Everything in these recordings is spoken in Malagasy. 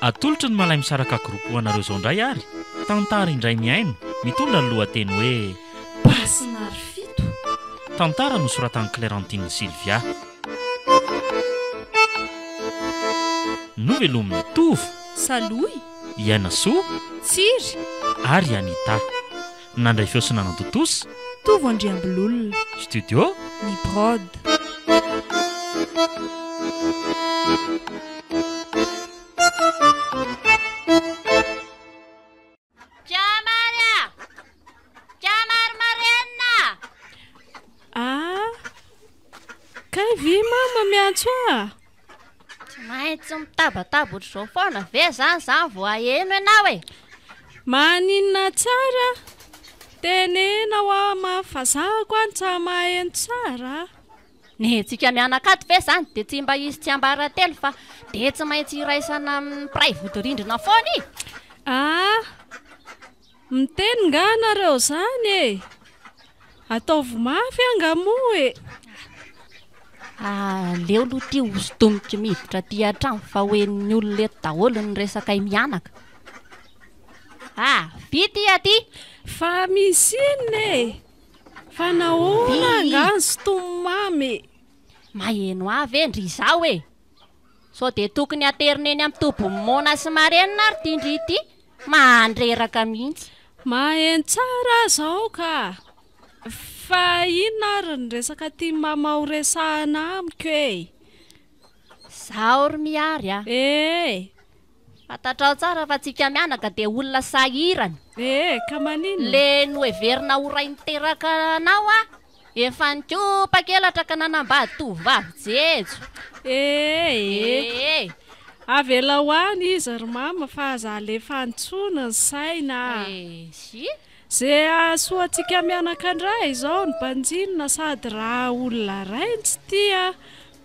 Atolotry ny Malay Misaraka Group ho anareo izao indray ary tantara indray mihaino mitondra ny lohateny hoe Basinarifito. Tantara nosoratan'i Clairantine Sylvia. Novelomin'i Tovo. Salohy. I Ainasoa. Tsiry. Ary i Anita. Nandray feo sy nanantontosa. Tovo Andriambilolona. Studio. Ny Prod. Jamary a! Jamary marenina! Ah! Kay ve mama miantso ahy? Tsy maintsy mitabataba ohatr'izao foana ve zany zany vao haheno ianao e? Maninona tsara? Tenena hoa ma fa za ko any tsa maheno tsara a! Ny antsika mianaka ato ve zany dia tsy mba hisy tsiambaratelo fa dia tsy maintsy iraisana amin'ny mpiray vodirindrina foana e? Ah! Miteny nga nareo zany e! Ataovy mafy anga moa e! Aleo aloha ity hosintomiko miditra aty an-trano fa ho henon'ny olona eto daholo ny resakay mianaka. Ah! Vita i aty! Fa misy inona e! Fa nahoana angaha ny sintomy mamy e? Maheno ahy ve ndry izaho e? Sao dia tokony haterina eny amin'ny tobin'ny moana sy marenina ary ity ndry ity? Mandreraka mihitsy. Maheno tsara aho izao ka! Fa inona ary ny resaka tian'i mama ho resahina amiko e? Izaho ry Mihary a! E! Fantatrao tsara fa tsika mianaka dia olona sahirana. E! Ka maninona? Le noheverina ho ray niteraka anao aho Efa nikopakelatra ka nanambady tovovavy jejo. Ee e! Ee! Avelao any izy ry mama fa aza alefa any tsony ny saina a! Ee! Ze hahasoa antsika mianaka ndray izao no banjinina sady raha olona ray no tsy tia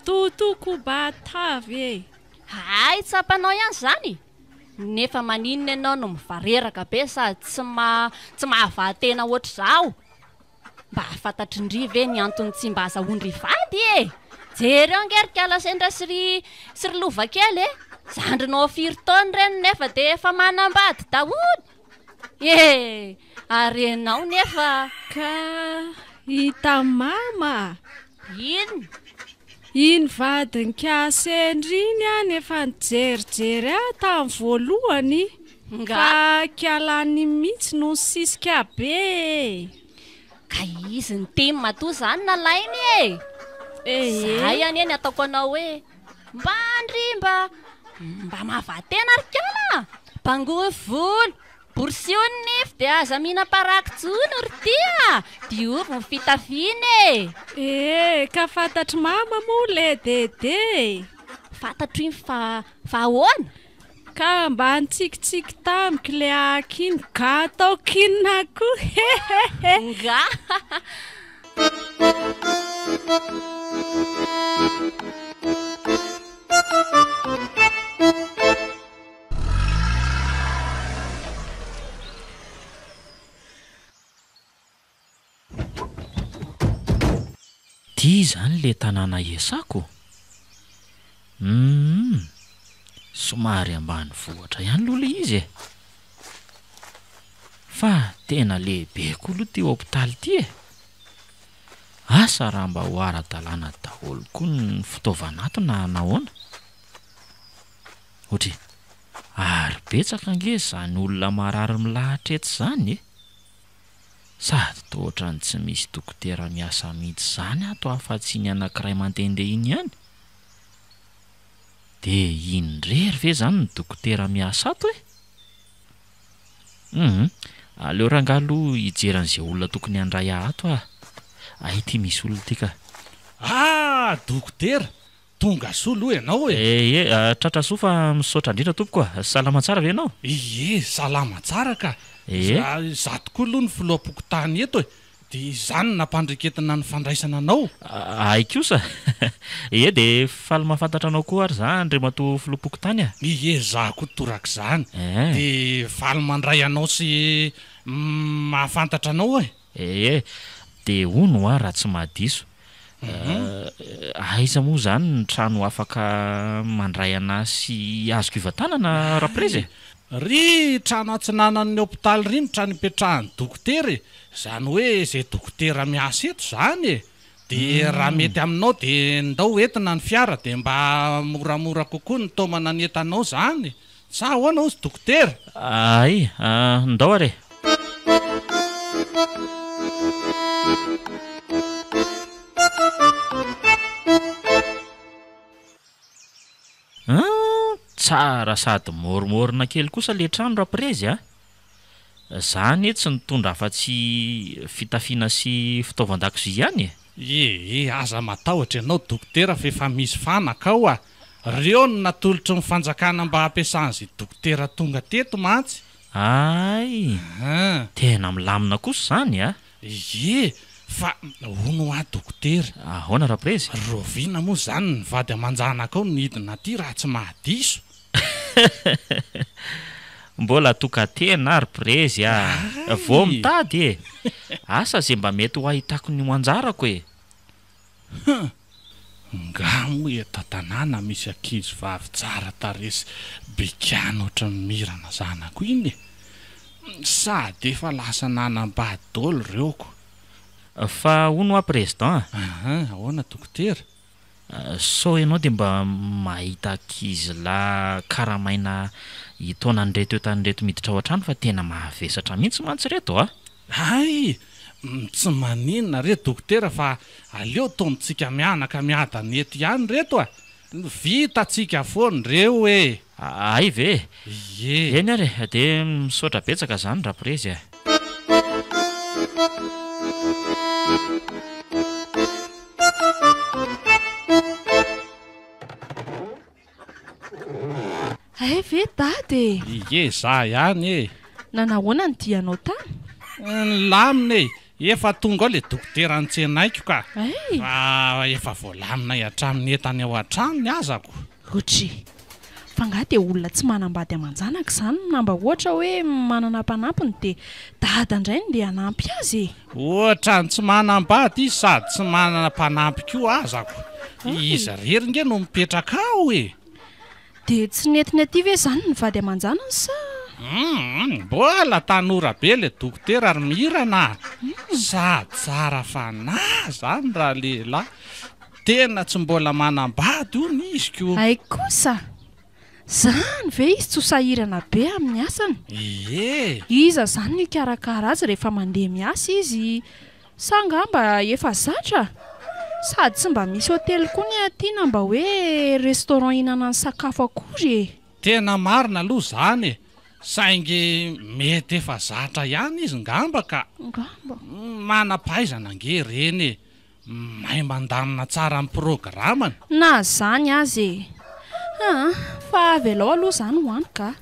toto koba tavy e! Hay tsapanao ihany izany? Nefa maninona ianao no mivareraka be sady tsy ma tsy mahavaha-tena ohatr'izaho? Mba fantatry ndry ve ny antony tsy mba azahoan-dry vady e? Jereo ange ry kala sendra sy ry sy ry lova kely e! Zandrinao firy taona ireny nefa dia efa manambady daholo e! Ary ianao nefa. Ka hita mama a! Inona? Iny vadin'i Kasendra iny any efa nijerijery ahy tamin'ny voalohany fa kialany mihitsy no nisisika be e! Ka izy niteny matoa izany nalainy e! Izay anie ny ataoko anao hoe mba ndry mba mba mahavatena ry kala a! Bangoy volo! Borosio ny nify dia aza mihinam-paraky tsony ry ty a! Diovy ny fitafiana e! Ee, ka fantatr'i mama moa le Dede e! Fantatro iny fa fa ahoana? Ka mba nitsikitsiky tamiko le aky iny ka ataoko inona koa hehehe! Nga! Ty izany le tanàna iasako? Humm, somary ambanivohitra ihany aloha le izy e! Fa tena lehibe koa aloha ty hopitaly ty e! Asa raha mba ho ara-dalàna daholo koa ny fitaovana ato na nahoana? Otri, ary betsaka ange izany olona marary milahatra eto izany e! Sady toa ohatran'ny tsy misy dokotera miasa mihitsy izany ato afa-tsy iny anankiray mandehandeha iny ihany? Dia iny irery ve izany no dokotera miasa ato e? Hum, aleo rangahy aloha hijery an'izay olona tokony handray ahy ato ah! Hay ity misy olona ity ka! Ah! Dokotera, Tonga soa aloha ianao e! Ie, tratra soa fa misaotra indrindra tompoko a! Salama tsara ve ianao? Ie, salama tsara ka! Ie. Izaho tokoa aloha no filoham-pokontany eto e! Dia izany no nampandreketina ny fandraisana anao. Hay kosa! Ie, dia faly mahafantatra anao koa ary izaho Andriamatoa filoham-pokontany a! Ie, izaho koa torak'izany. Dia faly mandray anao sy mahafantatra anao e! Ie, dia hono hoa raha tsy mahadiso. Aiza moa izany ny trano afaka mandray anà sy azoko ivantanana Raprezy e? Ry trano atsinanan'ny hopitaly ry ny trano ipetrahan'ny dokotera e! Izany hoe izay dokotera miasa eto izany e! Dia raha mety aminao dia ndao entina ny fiara dia mba moramora kokoa ny taomana ny entanao izany. Sa ahoana hozy dokotera? Ay, ndao ary e! Hum, tsara sady môrimôrina kely kosa le trano Raprezy a! Za anie tsy nitondra afa-tsy fitafiana sy fitaovan-dakozia ihany e! Ee, aza matahotra ianao dokotera fa efa misy fanaka ao a! Reo no natolotry ny fanjakana mba hampiasan'izay dokotera tonga teto mantsy. Hay! Tena milamina kosa izany a! Ie, fa hono hoa dokotera. Ahoana Raprezy? Rahoviana moa izany ny vady aman-janakao no hidina aty raha tsy mahadiso? Mbola tokan-tena aho ry Prezy a! Vao mitady e! Asa ze mba mety ho ahitako ny ho anjarako e! Hum! Nga moa eto an-tanàna misy ankizy vavy tsara tarehy sy bikàna ohatran'i Mirana zanako iny e! Sady efa lasa nanambady daholo ireo ko! Fa hono hoa Président a! Ahaa, ahoana dokotera? Sao ianao dia mba mahita ankizilahy karamaina hitaona an'ireto entana ireto miditra ao an-trano fa tena mavesatra mihitsy mantsy ireto a! Hay! Tsy maninona re dokotera fa aleo taomintsika mianaka miadana eto ihany ireto a! Vitantsika foana ireo e! Hay ve e! Ie! Eny ary e! Dia misaotra betsaka izany Raprezy a! Hay ve dada e! Ie za ihany e! Nanahoana ny dianao tany? Nilamina e! Efa tonga ao le dokotera nitsenaiko ka! Hay! Fa efa voalaminay hatramin'ny entany ao an-tranony aza ko! Otri! Fa nga dia olona tsy manambady aman-janaka izany na mba ohatra hoe manana mpanampiny dia dada indray no ndeha hanampy azy e! Ohatran'ny tsy manambady izy sady tsy manana mpanampy koa aza ko! Izy irery nge no mipetraka ao e! Dia tsy nentiny aty ve izany ny vady aman-janany sa? Humm! Mbola tanora be le dokotera ry Mirana a! Sady tsara fanahy izany ralehilahy! Tena tsy mbola manambady hono izy ko! Hay kosa! Zany ve izy tsy ho sahirana be amin'ny asany? Ie! Iza zany no hikarakara azy rehefa mandeha miasa izy? Sa angamba efa zatra? Sady tsy mba misy hotely koa ny aty na mba hoe restaurant hihinanany sakafo akory e! Tena marina aloha izany e! Saingy mety efa zatra ihany izy ngamba ka! Ngamba. Manam-pahaizana ange ireny e! Mahay mandamina tsara ny programany. Na zany aza e! Aa fa avelao aloha zany ho any ka!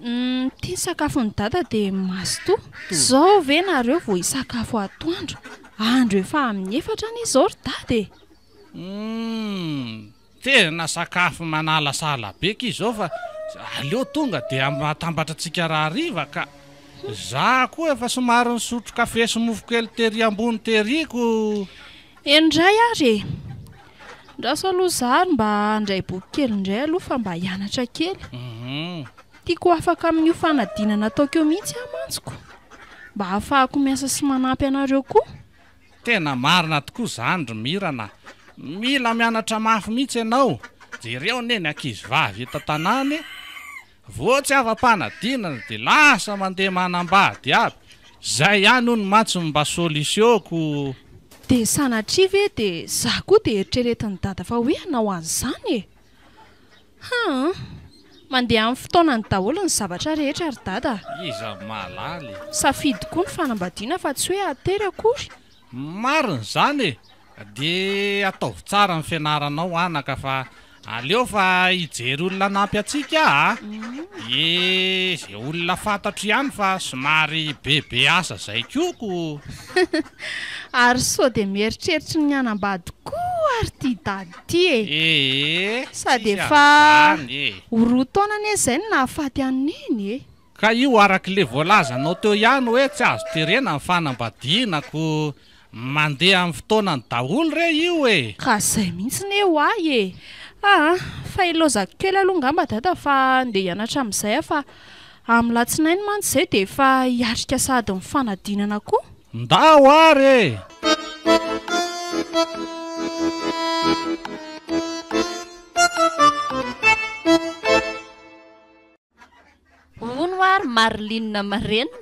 Uhm ty ny sakafon'i dada dia mazotoa. Zao ve nareo vao hisakafo atoandro? Andro efa amin'ny efatra anie zao ry dada e! Uhm Tena sakafo manalasala be ki zao fa aleo tonga de atambatra tsika rahariva ka. Za koa efa somary nisotro kafe sy mofo kely tery ambony tery ko. Eny indray ary e! Ndraso aloha za ary mba handray boky kely indray aloha fa mba hianatra kely. Tiako ho afaka amin'io fanadinana ataoko io mihitsy aho mantsy ko! Mba hahafahako miasa sy manampy anareo koa. Tena marina tokoa zany ry Mirana a! Mila mianatra mafy mihitsy ianao, jereo anie ny ankizy vavy eto an-tanàna e! Vao tsy afa-panadinana dia lasa mandeha manambady aby, zay ihany hono mantsy no mba solution-ko. Dia sanatria ve dia za koa dia eritreretin'i dada fa hoe hanao an'izany e! Haa! Mandeha amin'ny fotoanany daholo ny zavatra rehetra ry dada a! Iza no mahalala e! Safidy koa ny fanambadiana fa tsy hoe atery akory. Marina izany e! Dia ataovy tsara ny fianaranao anaka fa aleo fa hijery olona hanampy antsika aho a! Dia izay olona fantatro ihany fa somary bebe asa izay koa ko! Ary sao dia mieritreritra ny hanambady koa ary ity dada ity e! Ee, Sady tsisy efa an'izany e! ho roa taona anie izay no nahafaty an'i Neny e! Ka io arak'le voalazanao teo ihany hoe tsy azo terena ny fanambadiana ko. Mandeha amin'ny fotoanany daholo re io e! Ka zay mihitsy ne ho ahy e! Aa fa ilaozako kely aloha ngamba dada fa ndeha hianatra amin'izay aho fa amin'ny latsinainy mantsy izay dia efa hiatrika sahady ny fanadinana koa. Ndao ary e! Hono hoa ry Maryline marenina?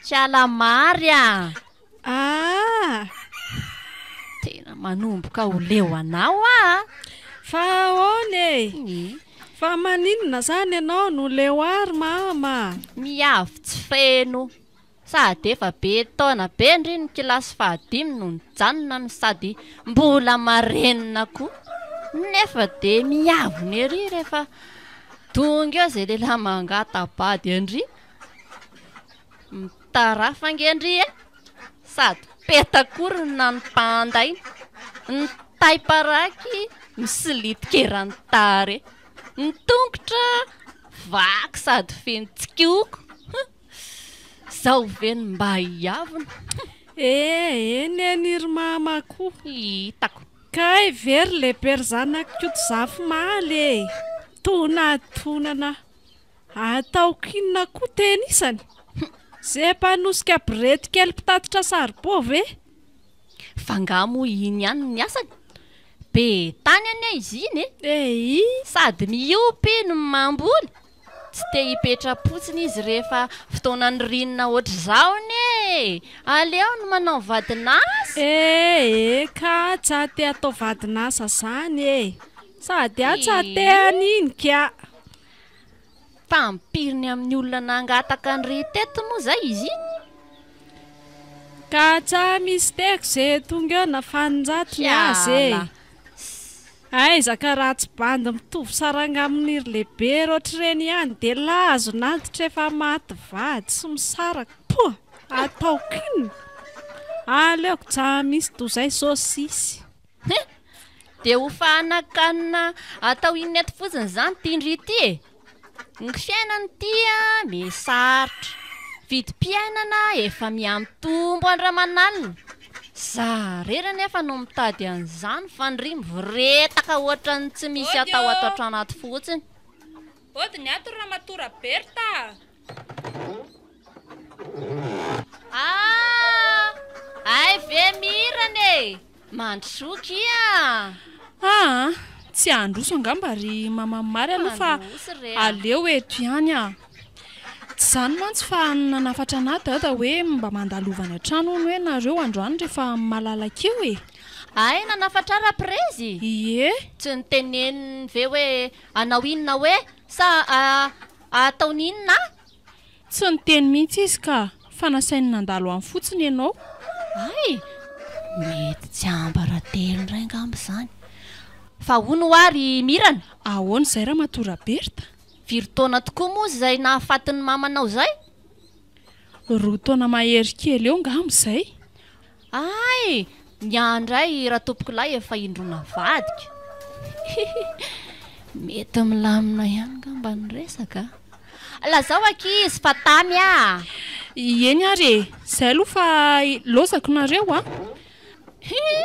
Kiala Mary a! Ah! Tena manomboka ho leo anao aho a! Fa ahoana e? Fa maninona izany ianao no leo ahy ry mama? Miavy tsy feno. Sady efa be taona be ndry ny kilasy fahadimy no nijanona no sady mbola marenina koa. Nefa dia miavona ery rehefa tonga eo izay lehilahy mangata-bady an-dry. Mitarafa ange ndry e! Sady petak'orona ny mpandaina, ny taim-paraky misilitika eran'ny tarehy, ny tongotra vaky sady feno tsikoko. Zao ve no mba hiavona? Eh, eny eny ry mama ko. Hitako. Kay ve ry lehibe ry zanak'Ikoto Zafimaly e! Tonatonana ataoko inona koa teny isany? Ze mpanosika borety kely mpitatitra saribao ve? Fa nga moa iny ihany ny asany? Be tany anie izy iny e! Eii! Sady miompy no mamboly! Tsy te hipetra-potsiny izy rehefa fotoanan'ny ririnina ohatr'izao anie e! Aleony manao vadin'asa. Eh eh ka tsa te atao vadin'asa zany e! Sady aho tsa te an'iny ka! Fa ampiriny amin'ny olona nangataka an-dry teto moa zay izy iny? Ka tsa misy teko ze tonga eo na faninjato ny azy e! Aiza ka raha tsy bandy mitovy saranga amin'iry lehibe ohatr'ireny ihany dia lazon'antitra efa maty vady sy misaraka poa! Ataoko inona? Aleoko tsa misy toa izay sôsisy. He! Dia ho fahanan-kanina atao inona eto fotsiny izany ity ndry ity e? Ny fiainana ity miha sarotra, vidim-piainana efa miha-mitombo andro aman'alina. Za rery anefa no mitady an'izany fa ndry mivoretaka ohatran'ny tsy misy atao ato an-trano ato fotsiny. Ody ny ato ry ramatoa Raberta a! Ah! Hay ve Mirana e! Mandrosoa kia a! Aa! Tsy handroso angamba ry Mama Mary aloha fa aleo eto ihany aho. Tsy izany mantsy fa nanafatra anà Dada hoe mba mandalova any an-trano hono hoe nareo androany rehefa malalaka eo e! Hay nanafatra ahy Raprezy? Ie! Tsy noteneniny ve hoe hanao inona hoe sa hataony inona aho? Tsy niteny mihitsy izy ka, fa nasainy nandalo any fotsiny ianao. Hay! Mety tsiambaratelo indray angamba izany. Fa hono hoa ry Mirana? Ahoana izay Ramatoa Raberta? Firy taona tokoa moa izay nahafaty ny mamanao izay? Roa taona mahery kely eo angamba izay. Hay! Ny ahy indray ratompokolahy efa indroa navadika. Hihi! Mety milamina ihany angamba ny resaka a! Lazao akia izy fa tamy a! Eny ary e! Izay aloha fa ilaozako nareo a! Hihi!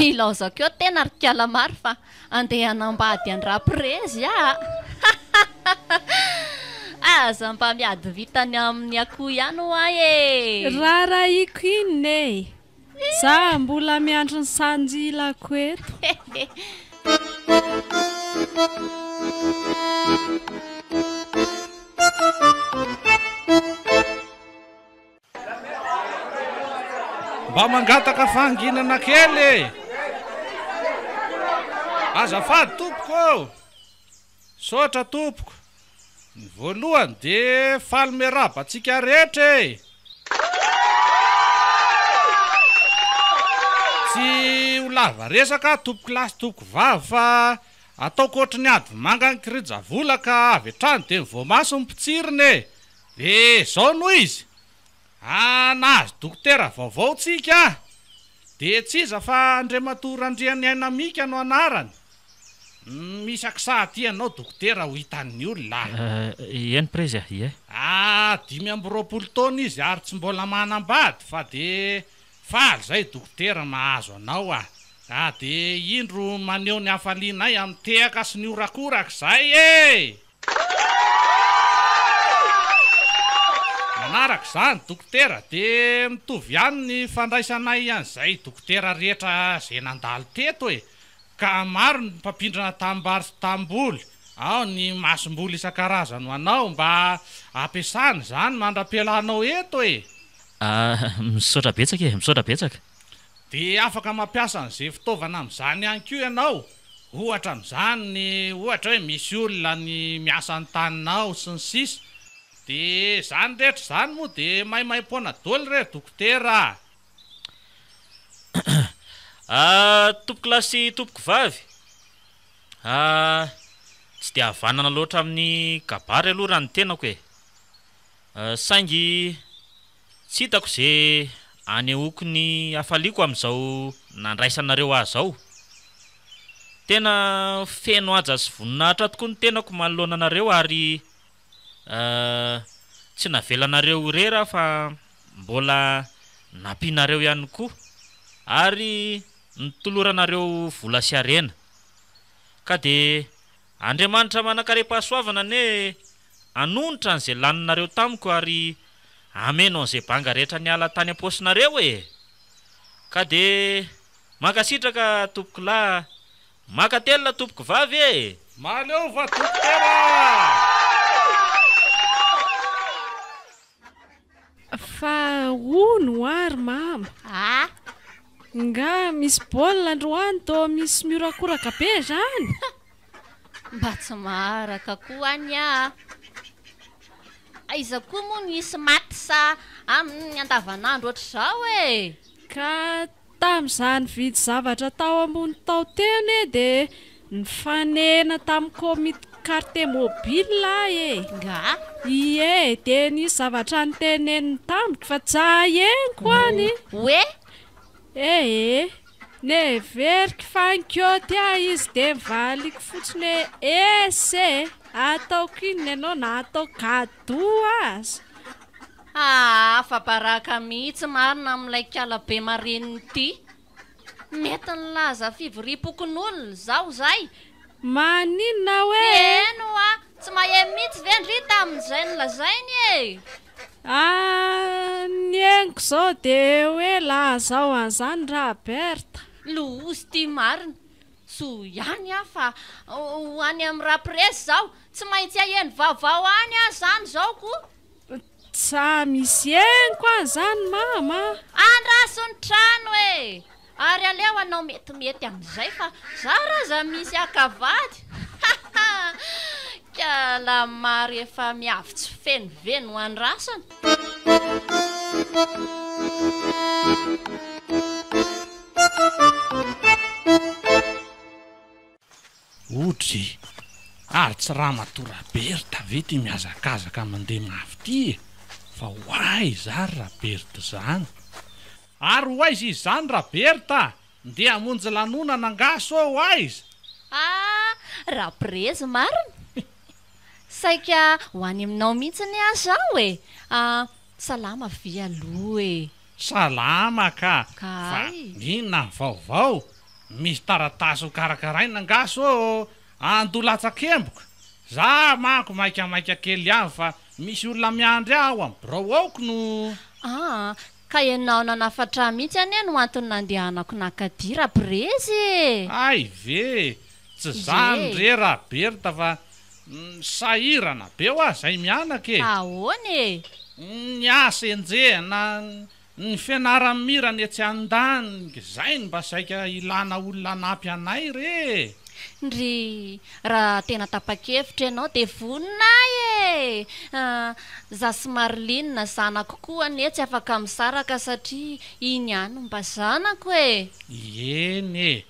Ilaozako eo tena ry kalamary fa Andeha hanambady an-dRaprezy aho a! Aza mba miady vitany amin'ny akoho ihany hoa e! Rarahiko inona e! Za mbola miandry ny sanjilako eto. Mba mangataka fahanginana kely e! Azafady tompoko ô! Misaotra tompoko. Ny voalohany dia faly miarahaba antsika rehetra e! Tsy ho lava resaka aho tompoko lahy sy tompoko vavy fa ataoko ohatry ny ady manga ny kirijavola ka avy hatrany dia ny voamaso no potsirina e! Dia izao no izy, ah nahazo dokotera vaovao tsika ah! Dia tsy iza fa Andriamatoa Randrianiaina Mika no anarany. Misy aksa aty ianao dokotera ho hitan'ny olona ah! Eny prezy ah, ie. Ah, 25 taona izy ary tsy mbola manambady fa dia. Faly izay dokotera mahazo anao ah. Ka dia indro maneho ny hafalianay amin'ny tehaka sy ny horakoraka izay e! Manaraka izany dokotera dia mitovy ihany ny fandraisanay an'izay dokotera rehetra izay nandalo teto e! Ka maro ny mpampindrana tanimbary sy tanimboly, ao ny masomboly isan-karazany ho anao mba ampiasana izany mandra-pialanao eto e! Ah, misaotra betsaka e, misaotra betsaka. Dia afaka mampiasa an'izay fitaovana amin'izany ihany koa ianao, ohatra amin'izany ny ohatra hoe misy olona ny miasa ny taninao sy ny sisa. Dia izany rehetra izany moa dia maimaimpoana daholo re dokotera a! Ah, tompokolahy sy tompokovavy, ah, tsy dia havanana loatra amin'ny kabary aloha raha ny tenako e. Saingy tsy hitako ze anehoako ny hafaliako amin'izao nandraisanareo ahy zao. Tena feno haja sy voninahitra tokoa ny tenako manoloana anareo ary tsy navelanareo irery aho fa mbola nampianareo ihany koa ary notoloranareo vola sy harena. Ka dia Andriamanitra manankarem-pahasoavana anie hanonitra an'izay laninareo tamiko ary hameno an'izay banga rehetra niala tany am-paosinareo e! Ka dia mankasitraka tompokolahy, mankatelina tompokovavy e! Mahaleova dokotera a! Fa hono hoa ry mama. Ah! Nga misy baolina androany toa misy mihorakoraka be zany? Mba tsy maharaka koa anie ah! Aiza koa moa no hisy match amin'ny andavanandro ohatr'izao e! Ka Tamin'izaho nividy zavatra tao ambony tao teo anie dia nifanena tamin'ny komity carte mobile aho e! Nga? Ie, dia nisy zavatra noteneniny tamiko fa tsy ahenoko any. Hoe? Ee, neveriko fa nikaoty ahy izy dia novaliko fotsiny hoe essa e! Ataoko inona ianao na ataoko cadeau aza. Haa afa-baraka mihitsy marina amin'ilay kala be marenina ity. Mety nilaza fivoriam-pokonolona izao izay. Maninona hoe? Eny hoa, tsy maheno mihitsy ve ndry tamin'izay nolazainy e? Ah, ny henoko izao dia hoe lazao an'izany Raberta. Loza ity marina. Soa ihany aho fa ho any amin'ny raprezy izao. Tsy maintsy haheno vaovao any aho izany izao ko. Tsa misy henoko any zany mama a! Andraso ny trano e! Ary aleo hanao metimety amin'izay fa zara aza misy haka vady haha! Kala maro efa miavy tsy feno ve no andrasana? Odry! Ary tsy ramatoa Raberta ve ity mihazakazaka mandeha mafy ity e? Fa ho aiza ary Raberta izany? Ary ho aiza izy izany Raberta? Ndeha hamonjy lanonana angaha so ho aiza? Ah! Raprezy marina! Saika ho any aminao mihitsy anie aho izao e! Ah! Salama ve aloha e? Salama ka! Fa inona ny vaovao? Misy taratasy ho karakaraina angaha so andoha latsakemboka? Za manko maikamaika kely ihany fa misy olona miandry ahy ao amin'ny birao ao kno. Aa, ka ianao nanafatra ahy mihitsy anie no antony nandehanako nakadia Raprezy e! Hay ve! Tsy zany re Raberta fa sahirana be hoa zay mianaka e! Ahoana e? Ny asa enjehina, ny fianaran'i Mirana etsy andaniny, zay no mba saika ilana olona hanampy anay re e! Ndry, raha tena tapa-kevitra ianao dia vonona ahy e! Za sy Maryline zanako koa anie tsy afaka misaraka satria iny ihany no mba zanako e! Eny e!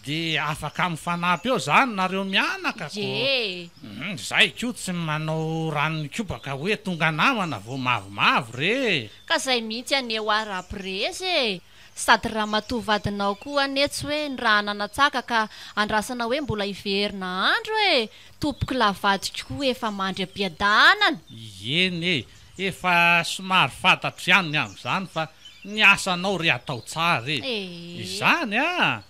Dia afaka mifanampy eo zany nareo mianaka ko. Ie. Zay ko tsy manao ranony kobaka hoe tonga namana vao mavomavo re. Ka zay mihitsy anie hoa raprezy e! Sady ramatoa vadinao koa anie tsy hoe nirahana natsaka ka andrasana hoe mbola hiverina andro e! Tompokolahy vadiko koa efa mandry am-piadanana. Ieny e! Efa somary fantatro ihany ny amin'izany fa. Ny asanao re atao tsara e! Ee. Izany an!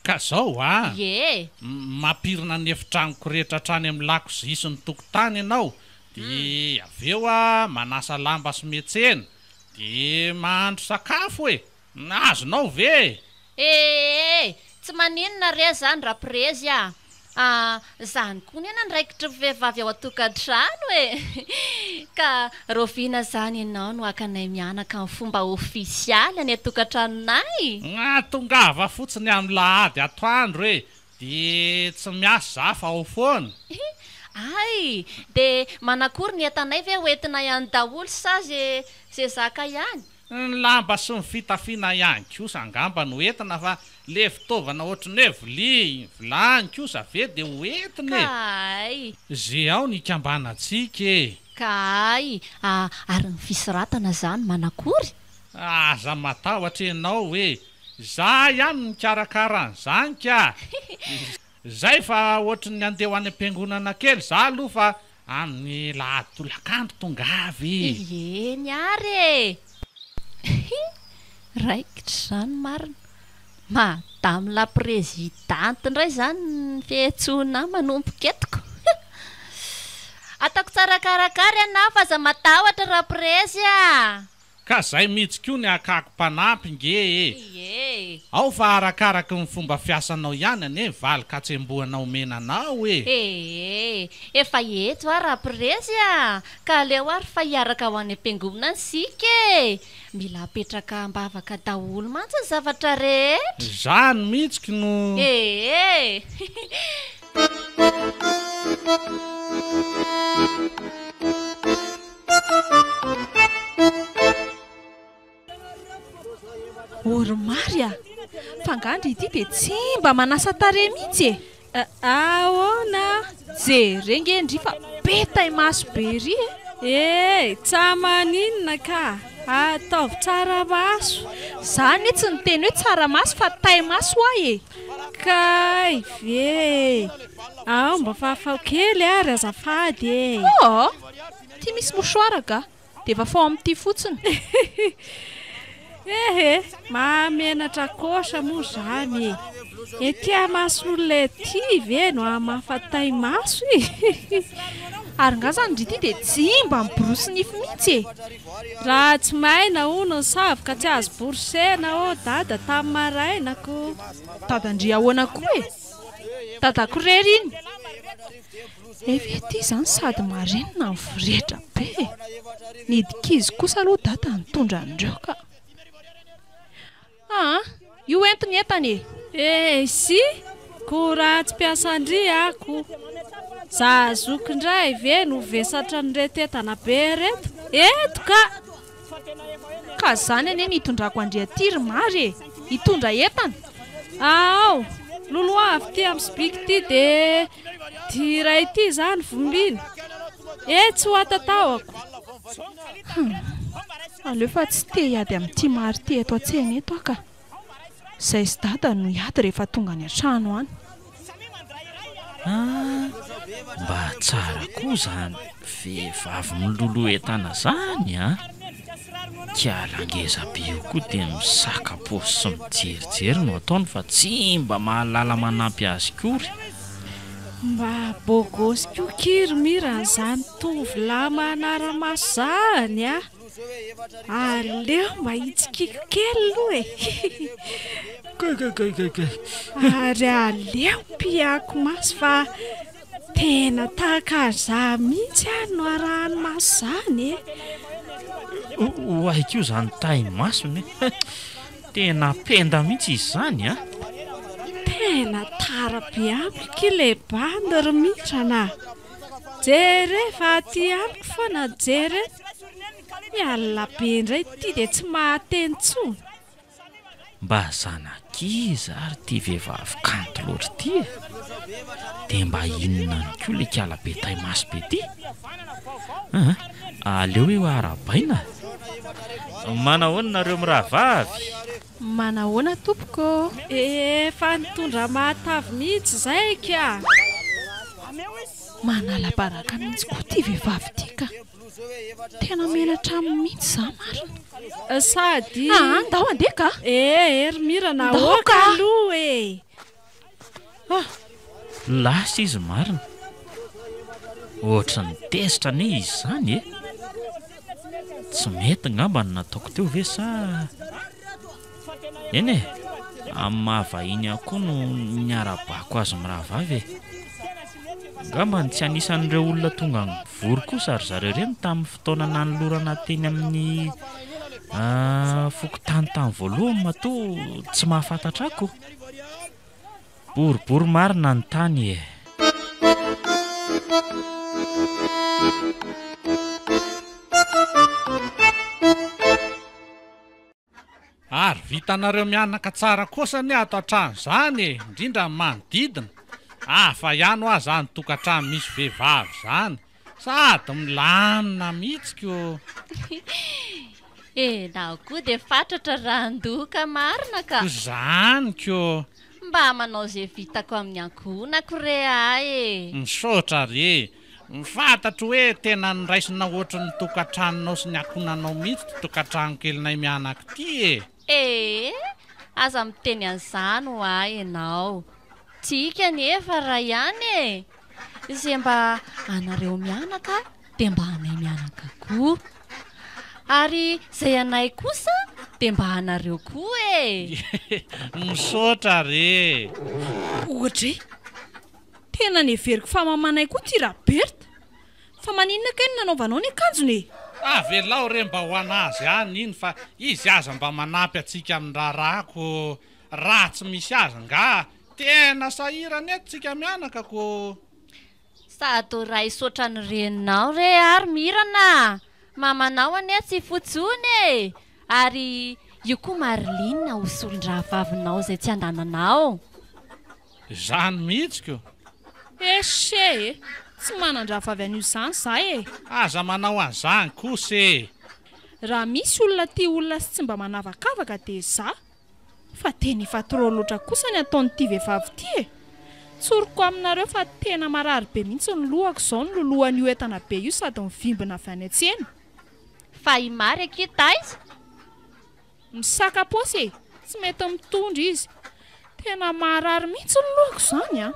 Ka zao an! Ie. Mampirina ny efitranoko rehetra hatrany amin'ny lakozia sy ny tokotany ianao, dia avy eo an, manasa lamba sy miantsena, dia mahandro sakafo e! Azonao ve e? Ee! Tsy maninona re zany Raprezy a! Ah, zany koa ny andraikitry ny vehivavy ao an-tokantrano e! Ka rahoviana zany ianao no haka anay mianaka amin'ny fomba ofisialy any an-tokantranonay? Ah, tongava fotsiny amin'ny lahady atoandro e! Dia tsy miasa za fa ao foana. Hay! Dia manakory ny entanay ve hoentinay any daholo sa ze ze zaka ihany? Ny lamba sy ny fitafiana ihany kosa angamba no entina fa le fitaovana ohatry ny hoe vilia, vilany kosa ve dia ho entina e! Kay! Ze ao ny ikambanantsika e! Kay! A, ary ny fisoratana zany manakory? Aza matahotra ianao e! Za ihany no mikarakara an'izany ka! Zay fa ohatry ny andeha ho any am-piangonana kely za aloha fa Amin'ny lahady tolakandro tongava e! Eny ary e! Hi! Raikitra izany marina. Madame la présidente indray izany ny fiantsoana ahy manomboka eto ko! Ataoko tsara karakara ianao fa aza matahotra Raprezy a! Ka zay mitsy koa ny hakako mpanampy nge e! Ie. Ao fa arakaraky ny fomba fiasanao ihany anie ny valin-katsembohana omena anao e! Ee, efa eto aho Raprezy a! Ka aleo ary fa hiaraka ho any am-piangonana isika e! Mila apetraka am-bavaka daholo mantsy ny zavatra rehetra! Zany mitsy no. Ee! O ry Mary a! Fa angaha ndry ity dia tsy mba manasa tarehy mihitsy e? Ahoana? Jereo nge ndry fa be taimaso be ery e! Eh! Tsa maninona ka! Ataovy tsara maso! Za anie tsy niteny hoe tsara maso fa taimaso hoa e! Kay ve e! Ao mba fafao kely ary azafady e! Oh! Ty misy mouchoir ga! Dia fafao amin'ity fotsiny. Ehe! Mahamenatra kosa moa izany e! Ety amason'olona ety ve no hamafa tai-maso e! Ary nga zany ndry ity dia tsy mba miborosy nify mihitsy e! Raha tsy maina hono ny savoka tsy azo borosena ô dada tamin'ny maraina ko! Dada ndry ahoana koa e! Dadako irery iny! Efa ity izany sady marenina no voretra be e! Ny dikizy kosa aloha dada nitondra an'ireo ka! Aa! Io ento ny entana e! Eisy! Ko raha tsy mpiasa-ndry aho ko! Za zoky indray ve no vesatran'ireto entana be ireto? Eto ka! Ka zany anie ny hitondrako an-dry aty ry Mary e! Hitondra entana! Ao! Lolohavy ity amin'ny sobiky ity dia ity iray ity izany vombina! Etsy ho atatahako! Hum! Aleo fa tsy te hiady amin'ity Mary ity eto an-tsena eto aho ka! Zay sy dada no hiady rehefa tonga any an-trano any. Ah, mba tsara koa zany vehivavy miloloha entana zany an! Kiala ngeza be io koa dia misaka paosy sy mijerijery no ataony fa tsy mba mahalala manampy azy kory. Mba beau gosse koa ki ry Mira an'izany tovolahy manara-maso zany a! Aleo mba hitsikiko kely aloha e! Kay kay kay kay kay. Ary aleo piako maso fa tena tahaka an'izaho mihitsy ary no arahany maso izany e! Ho ahy koa izany tahi-masony e! Tena penda mihitsy izy izany a! Tena tara be amiko akia ilay bandy ry Mitrana a! Jere fa aty amiko foana jere. Mialona be indray ity dia tsy mahateny intsony. Mba zanak'iza ary ity vehivavy kanto loatra ity e? Dia mba inona ihany koa ilay kala be taimaso be ity? Aa, aleo hoe arahabaina. Manahoana nareo mirahavavy? Manahoana tompoko ô? Efa nitondra mahatavy mihitsy izay ka! Manala baraka mihitsy koa ity vehivavy ity ka! Tena menatra aminy mihitsy za marina. Sady. Aa ndao andeha ka. Eh eh ry Mirana Ndao aoka ka. aloha e. Ah. Lasa izy marina. Ohatry ny tezitra anie izy izany e. Tsy mety ngamba ny nataoko teo ve sa. Eny e, amin'ny maha vahiny ahy koa no niarabako azy mirahavavy e. Angamba tsy anisan'ireo olona tonga nivory kosa ry zareo ireny tamin'ny fotoana nanolorana teny amin'ny fokontany tamin'ny voalohany matoa tsy mahafantatra ahy ko. Boribory marina ny tany e. Ary vitanareo mianaka tsara kosa anie ato an-trano izany e, indrindra ny manodidina. Hafa ihany hoa izany tokantrano misy vehivavy izany, sady milamina mihitsy ko. Enao koa dia fatratra randoka marina ka. Ko izany ko. Mba manao izay vitako amin'ny ankohonako re ahy e. Misaotra re. Fantatro hoe tena noraisina ohatry ny tokantranonao sy ny ankohonanao mihitsy ity tokantrano kelinay mianaka ity e! Ee, aza miteny an'izany ho'a ianao. Tsy ika anefa ray ihany e! Izay mba anareo mianaka dia mba anay mianaka koa. Ary izay anay kosa dia mba anareo koa e! Misaotra re e! Oadray! Tena neveriko fa mamanay koa ty Raberta. Fa maninona kay no nanaovanao ny akanjony e? Avelao re mba ho an'azy any iny fa izy aza mba manampy antsika amin'ny raharaha ko raha tsy misy azy nga tena sahirana eto tsika mianaka ko. Sady ho raiso ohatran'ny reninao re ary Mirana a! Mamanao anie tsy fotsy-ony e! Ary io koa Maryline ho solon-drahavavinao izay tsy andananao. Izany mihitsy ko! Echee e! Tsy manan-drahavavy an'io izany za e! Aza manao an'izany kosa e! Raha misy olona tia olona sy tsy mba manavakavaka dia za! Fa tena efa trop loatra kosa ny ataon'ity vehivavy ity e! Tsoriko aminareo fa tena marary be mihitsy ny lohako izao niloloha an'io entana be io sady mivimbina avy any an-tsena. Fa i Mary akia taiza? Misaka paosy e! Tsy mety mitondra izy. Tena maharary mihitsy ny lohako izany an!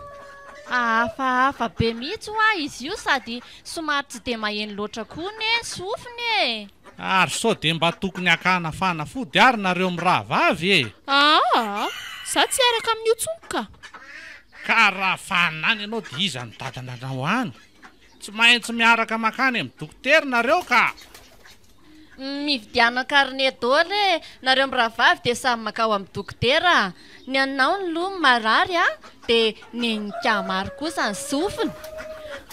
Hafahafa be mihitsy hoa izy io sady somary tsy dia maheno loatra koa ne ny sofiny e! Ary sao dia mba tokony hakana fanafody ary nareo mirahavavy e! Aa! Za tsy hiaraka amin'io tsony ka! Ka raha fanina any ianao dia iza no dadananao any? Tsy maintsy miaraka mankany amin'ny dokotera nareo ka! Mividiana carnet dôly e! Nareo mirahavavy dia samy makao amin'ny dokotera a! Ny anao ny loha marary a! Dia nen'i Kamary kosa ny sofiny.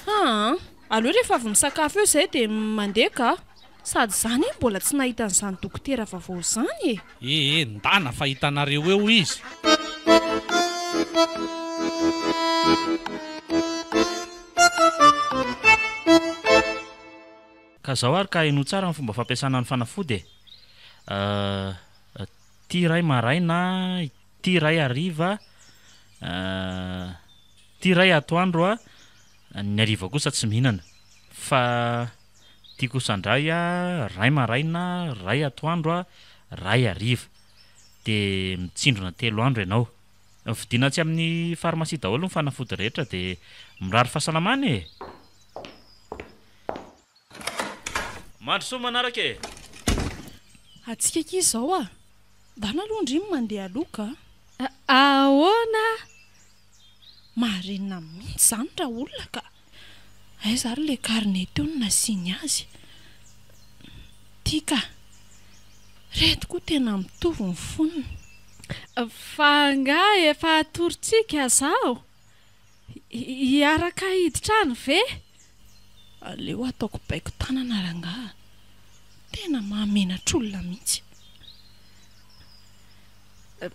Aa! Aleo rehefa avy misakafo eo izay dia mandeha ka! Sady za anie mbola tsy nahita an'izany dokotera vaovao izany e! Ee, ndana fa hitanareo eo izy. Ka zao ary ka henoy tsara ny fomba fampiasana ny fanafody e! Ity iray maraina, ity iray hariva, ity iray atoandro a, ny hariva kosa tsy mihinana. Fa ity kosa indray a, ray maraina, ray atoandro a, ray hariva. Dia mitsindrona telo andro ianao. Vidiana atsy amin'ny farmasia daholo ny fanafody rehetra dia mirary fahasalamana e! Mandrosoa manaraka e! Atsika akia izao a! Ndana aloha ndry ny mandeha aloha ka! Ahoana? Marenina mihitsy izany raolona ka! Aiza ary ilay carnet teo no nasiany azy? Ty ka! Reto koa tena mitovy ny fonony. Fa angaha efa hatorontsika zaho? Hiaraka hiditra any ve? Aleo ataoko baiko tanana rangaha. Tena mahamenatr'olona mihitsy.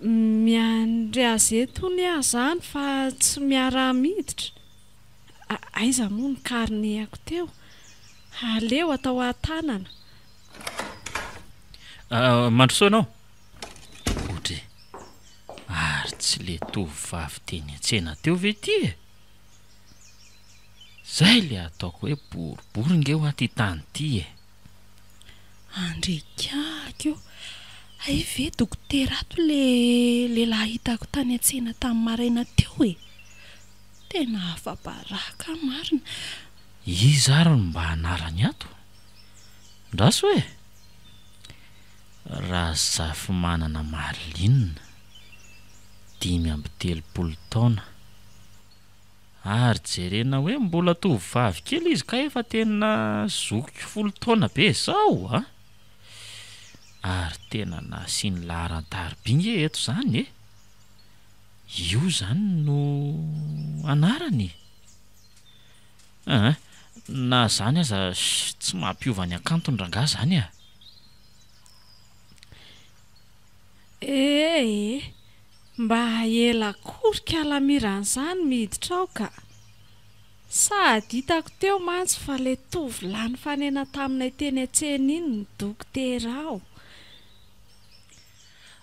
Miandry azy eto hono aho izany fa tsy miara-miditra. Aiza moa ny carnet-ako teo? Aleo atao an-tanana. Mandrosoa ianao. Odry. Ary tsy le tovovavy teny an-tsena teo ve ity e? Zay le ataoko hoe boribory nge hoa ty tany ty e! Andriak'aky o! Hay ve dokotera ato le lehilahy hitako tany an-tsena tamin'ny maraina teo e! Tena afa-baraka aho marina. Iza ary no mba anarany ato? Ndraso e! Razafimanana Marline, 35 taona. Ary jerena hoe mbola tovovavy kely izy kay efa tena zokiko folo taona be zao a! Ary tena nasiany laharan-tariby nge eto zany e! Io zany no anarany e! Aa na zany aza tsy mampiova ny hakantony rangaha zany a! Ee e! Mba ela akory kala miran'izany miditra ao ka! Sady hitako teo mantsy fa ilay tovolahy nifanena taminay teny an-tsena iny no dokotera ao.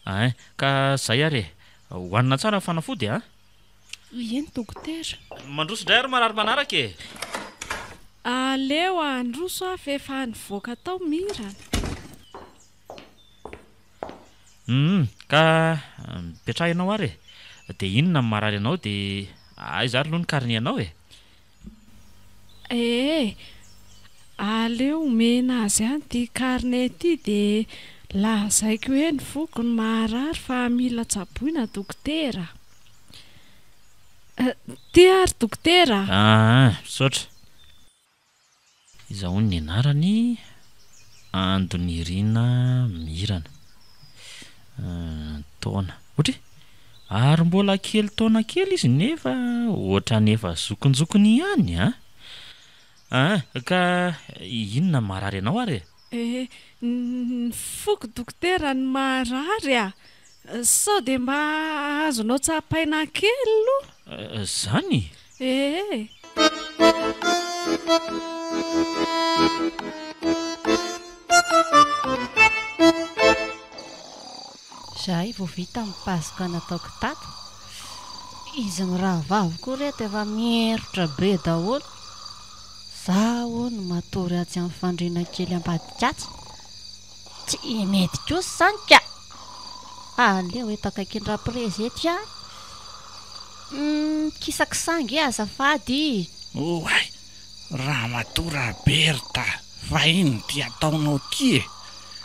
Ein, ka zay ary e! Hohanina tsara ny fanafody a! Eny dokotera. Mandroso indray ary marary manaraka e! Aleo handroso aho f'efa nivoaka tao Mirana. Humm ka mipetraha ianao ary e! Dia inona no marary anao dia aiza ary aloha ny carnet anao e? Ee, aleo omena azy ihany ity carnet ity dia lazaiko hoe ny foko no maharary fa mila tsaboina dokotera. Ity ary dokotera a! Aa misaotra. Iza hono ny anarany? Andonirina Mirana. Taona. Ohatry? Ary mbola kely taona kely izy nefa ohatran'ny efa zokinjokiny ihany an! An! Ka inona no maharary anao ary e? Eh, ny foko dokotera no maharary a! Sao dia mba azonao tsapaina kely aloha? Zany? Ee. Zahay vao vita ny pasoka nataoko tato. Izy mirahavavy koa reto efa mierotra be daholo. Za hono matory atsy amin'ny fandriana kely ambadika atsy. Tsy mety kosa izany ka! Aleo eto akaikin-dRaprezy eto ihany. Mikisakisa ange azafady. Oay! Ramatoa Raberta, fa inona ity ataonao ity e?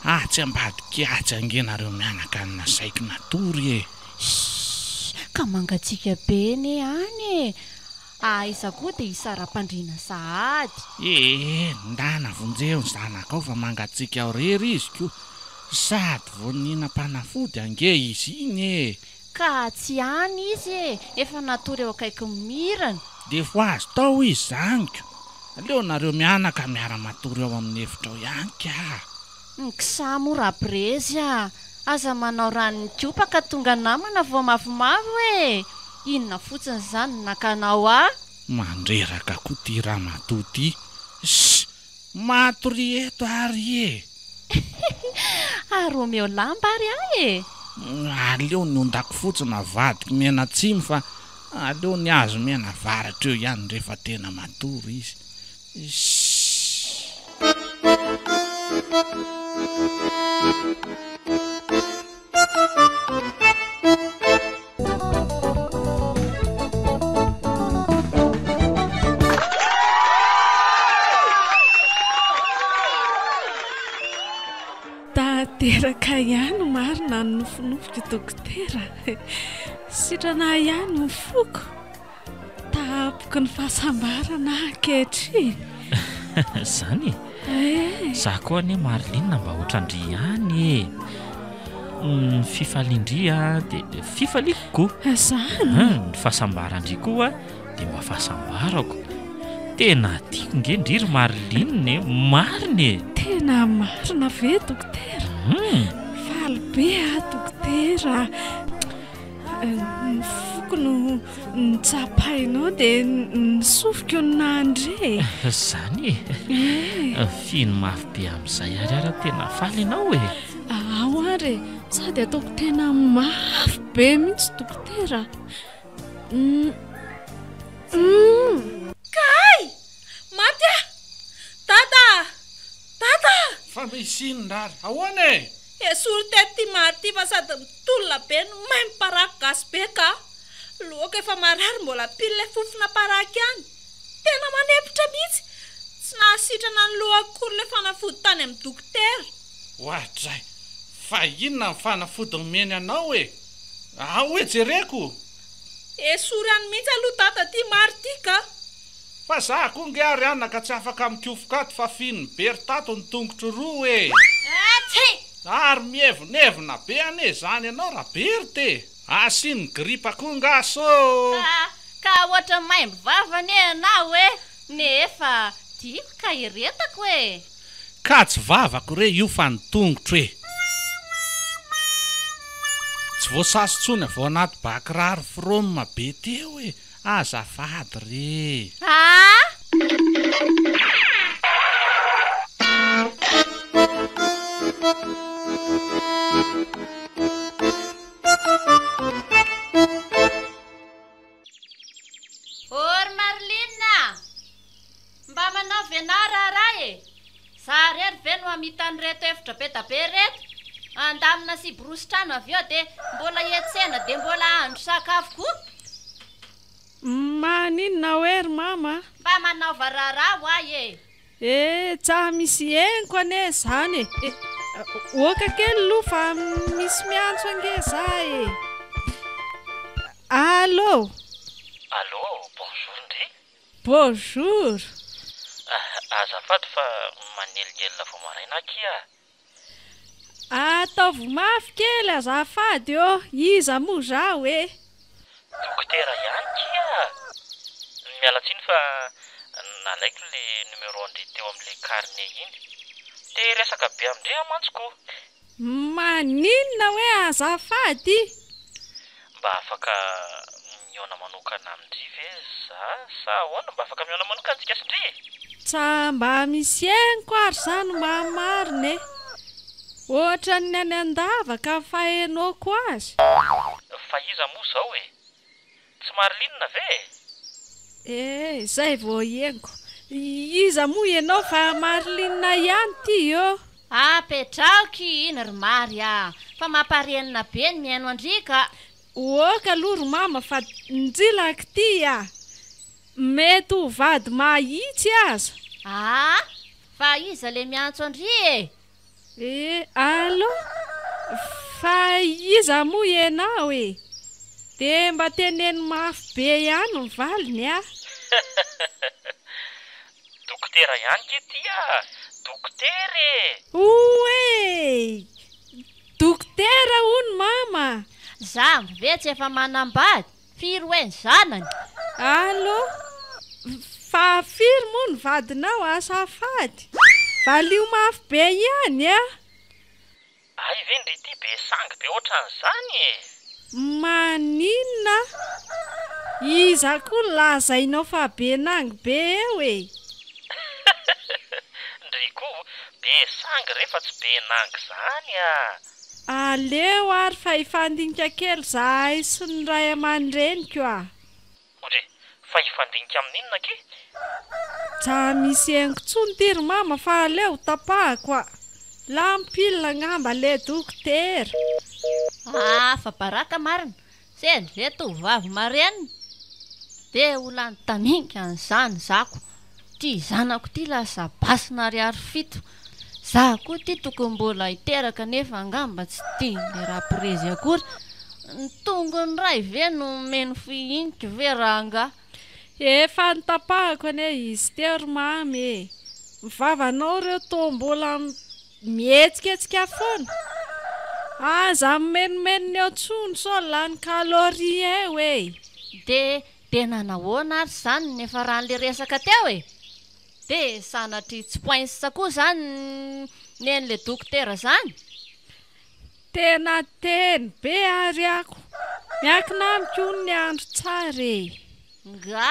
Atsy ambadika atsy ange nareo mianaka no nasaiko natory e! Shh! Ka mangatsiaka be anie any e! Aiza koa dia hisara-pandriana sahady. Ee, ndana vonjeo ny zanakao fa mangatsiaka ao rery izy ko! Sady vao nihinam-panafody ange izy iny e! Ka tsy any izy e! Efa natory eo akaikin'i Mirana. Dia ho azo tao izy izany ko! Aleo nareo mianaka miara-matory ao amin'ny efitra ao ihany ka! Ny-ksa moa Raprezy a! Aza manao ranon'ikopa ka tonga namana vao mavomavo e! Inona fotsiny izany no nakanao ahy? Mandreraka koa ty ramatoa ty! Ssy! Matoria eto ary e! Ary omeo lamba ary ahy e! Aleo ny ondako fotsy navadiko mianatsimo fa aleo ny azo mianavaratra eo ihany rehefa tena matory izy. Tanteraka ihany marina ny nofinofiko dokotera. Sitrana ihany ny foko. Tapoky ny fahasambarana aho ankehitriny. Zany e? Eh. Za koa anie Marline mba ohatran-dry ihany e. Ny fifalian-dry a dia fifaliako koa. Zany? Ny fahasambaran-dry koa dia mba fahasambarako. Tena tiako nge ndry ry Marline e, marina e. Tena marina ve dokotera? Hum. Faly be aho dokotera. Ny foko no notsapainao dia ny sofiko no nandre e. Zany e. Eh. Fihino mafy be amin'izay ary ary tena faly ianao e. Ao ary e, sady ataoko tena mafy be mihitsy dokotera. Hum. Kay! Fa misy inona ary? Ahoana e? Esory teto ity Mary ity fa sady mitolona be no maimbo paraky gasy be ka! Lohako efa marary mbola pile fofona paraky ihany. Tena manempotra mihitsy! Tsy nahasitrana ny lohako akory ilay fanafody tany amin'ny dokotera. Oadray! Fa inona ny fanafody nomeny anao e? Ao e jereko! Esory any mihitsy aloha dada ity Mary ity ka! Fa za koa nge ary anaka tsy afaka mikofoka ato fa finy be ry tato ny tongotro roa e! Tsi! Ary mievonevona be anie izany ianao Raberta e! Asiany gripa koa nga so! Ka, ka ohatran'ny maimbo vava anie ianao e! Nefa tiako ka iretako e! Ka tsy vavako re io fa ny tongotro e! Tsy voasasa intsony avy ao anaty ba kiraro from be teo e! Azafady re! Aa! Ô ry Maryline a! Mba manao venà raharaha e! Za rery ve no hamita an'ireto efitra be da be ireto? Handamina sy hiborosy trano avy eo dia mbola hiantsena dia mbola hahandro sakafo koa? Maninona hoe ry mama a? Mba manaova raharaha ho ahy e! Eh, tsa misy henoko anie zany e! Eh, oka kely aloha fa misy miantso ange za e! Allô! Allô, bonjour ndry! Bonjour! Azafady fa manelingelina vao maraina akia a! Ataovy mafy kely azafady ô! Iza moa zaho e? Dokotera ihany kia! Miala tsiny fa nalaiko le numéro an-dry teo amin'le carnet iny. Te hiresaka be amin-dry aho mantsy ko! Maninona hoe azafady? Mba afaka mihaona manokana amin-dry ve za sa ahoana? Mba afaka mihaona manokana tsika sy ndry e? Tsa mba misy henoko ary zany maha marina e! Ohatran'ny any an-davaka fahenoako azy. Fa iza moa zao e? Tsy Maryline ve e? Eh, izay vao henoko. Iza moa ianao fa Maryline ihany ity ô? Apetraho ki iny ry Mary a! Fa mamparenina be ny mihaino an-dry ka! Ok aloha ry mama fa ndry laky ty a! Mety ho vady mahitsy aza. Aa! Fa iza le miantso an-dry e? Eh allo! Fa iza moa ianao e? Dia mba teneno mafy be ihany ny valiny a! Dokotera ihany ke ty a! Dokotera e! Oey! Dokotera hono mama! Za ve tsy efa manambady? Firy hoe ny zanany? Allo! Fa firy moa ny vadinao azafady? Valio mafy be ihany a! Hay ve ndry ity be sangy be ohatran'izany e! Maninona? Iza koa no lazainao fa be nangy be eo e? Ndry koa be sangy re fa tsy be nangy zany a! Aleo ary fa hifandinika kely zahay sy ny ray aman-dreniko a! Odry, fa hifandinika amin'inona akia? Tsa misy henoko tsony ty ry mama fa aleo tapahako a! Lany pile angamba le dokotera. Hafa baraka marina, sendra ve tovovavy marenina de ho lany tamingana izany zako, ty zanako ty lasa basina ariary fito, za koa ty tokony mbola hiteraka nefa angamba tsy tian'le raprezy akory, ny tongony ray ve no omeny fihiniko ve rangah? Efa notapahako anie izy teo ry mamy e! Ny vavanao ireo toa mbola mihetsiketsika foana! Aza mimenomenona eo intsony sao lany calorie eo e! De de nanahoana ary izany ny niafaran'le resaka teo e? De sanatria tsy poince koa zany nen'le dokotera zany? Tena teny be ary ako. Miankina amiko hono ny andro tsara e. Nga.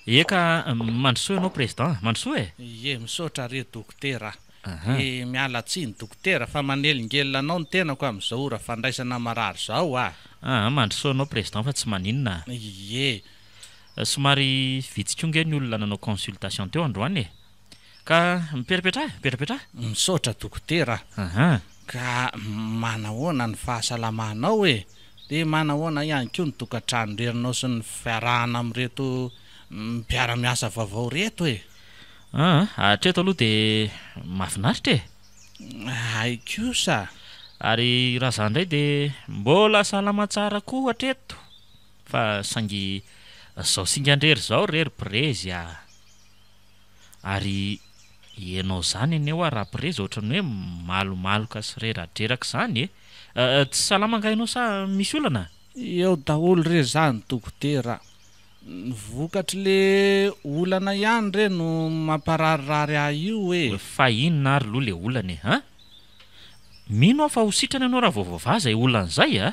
Eka, mandrosoa ianao Président, mandrosoa e! Ie, misaotra re Dokotera a! E, miala tsiny Dokotera fa manelingelina anao ny tenako amin'izao ora fandraisana marary izao a! Aa mandrosoa anao président fa tsy maninona a. Ie. Somary vitsy koa nge ny olona nanao consultation teo androany e. Ka mipetrapetraha e, mipetrapetraha. Misaotra dokotera a. Aha. Ka manahoana ny fahasalamanao e? Dia manahoana ihany koa ny tokantranon-drerinao sy ny fiarahana amin'ireto mpiara-miasa vaovao ireto e? Aa, hatreto aloha dia mahafinaritra e. Hay kosa! Ary raha za indray dia mbola salama tsara koa hatreto fa saingy zao singan-drery zao re ry Prezy a! Ary ianao zany anie hoa Raprezy ohatran'ny hoe malomaloka sy reradreraka izany e! Tsy salama angaha ianao sa misy olana? Eo daholo re zany dokotera Ny vokatry le olana ihany re no mampararirary ahy io e! Fa inona ary aloha le olana e? An? Mino aho fa ho sitrana ianao raha vao voavaha izay olana izay a!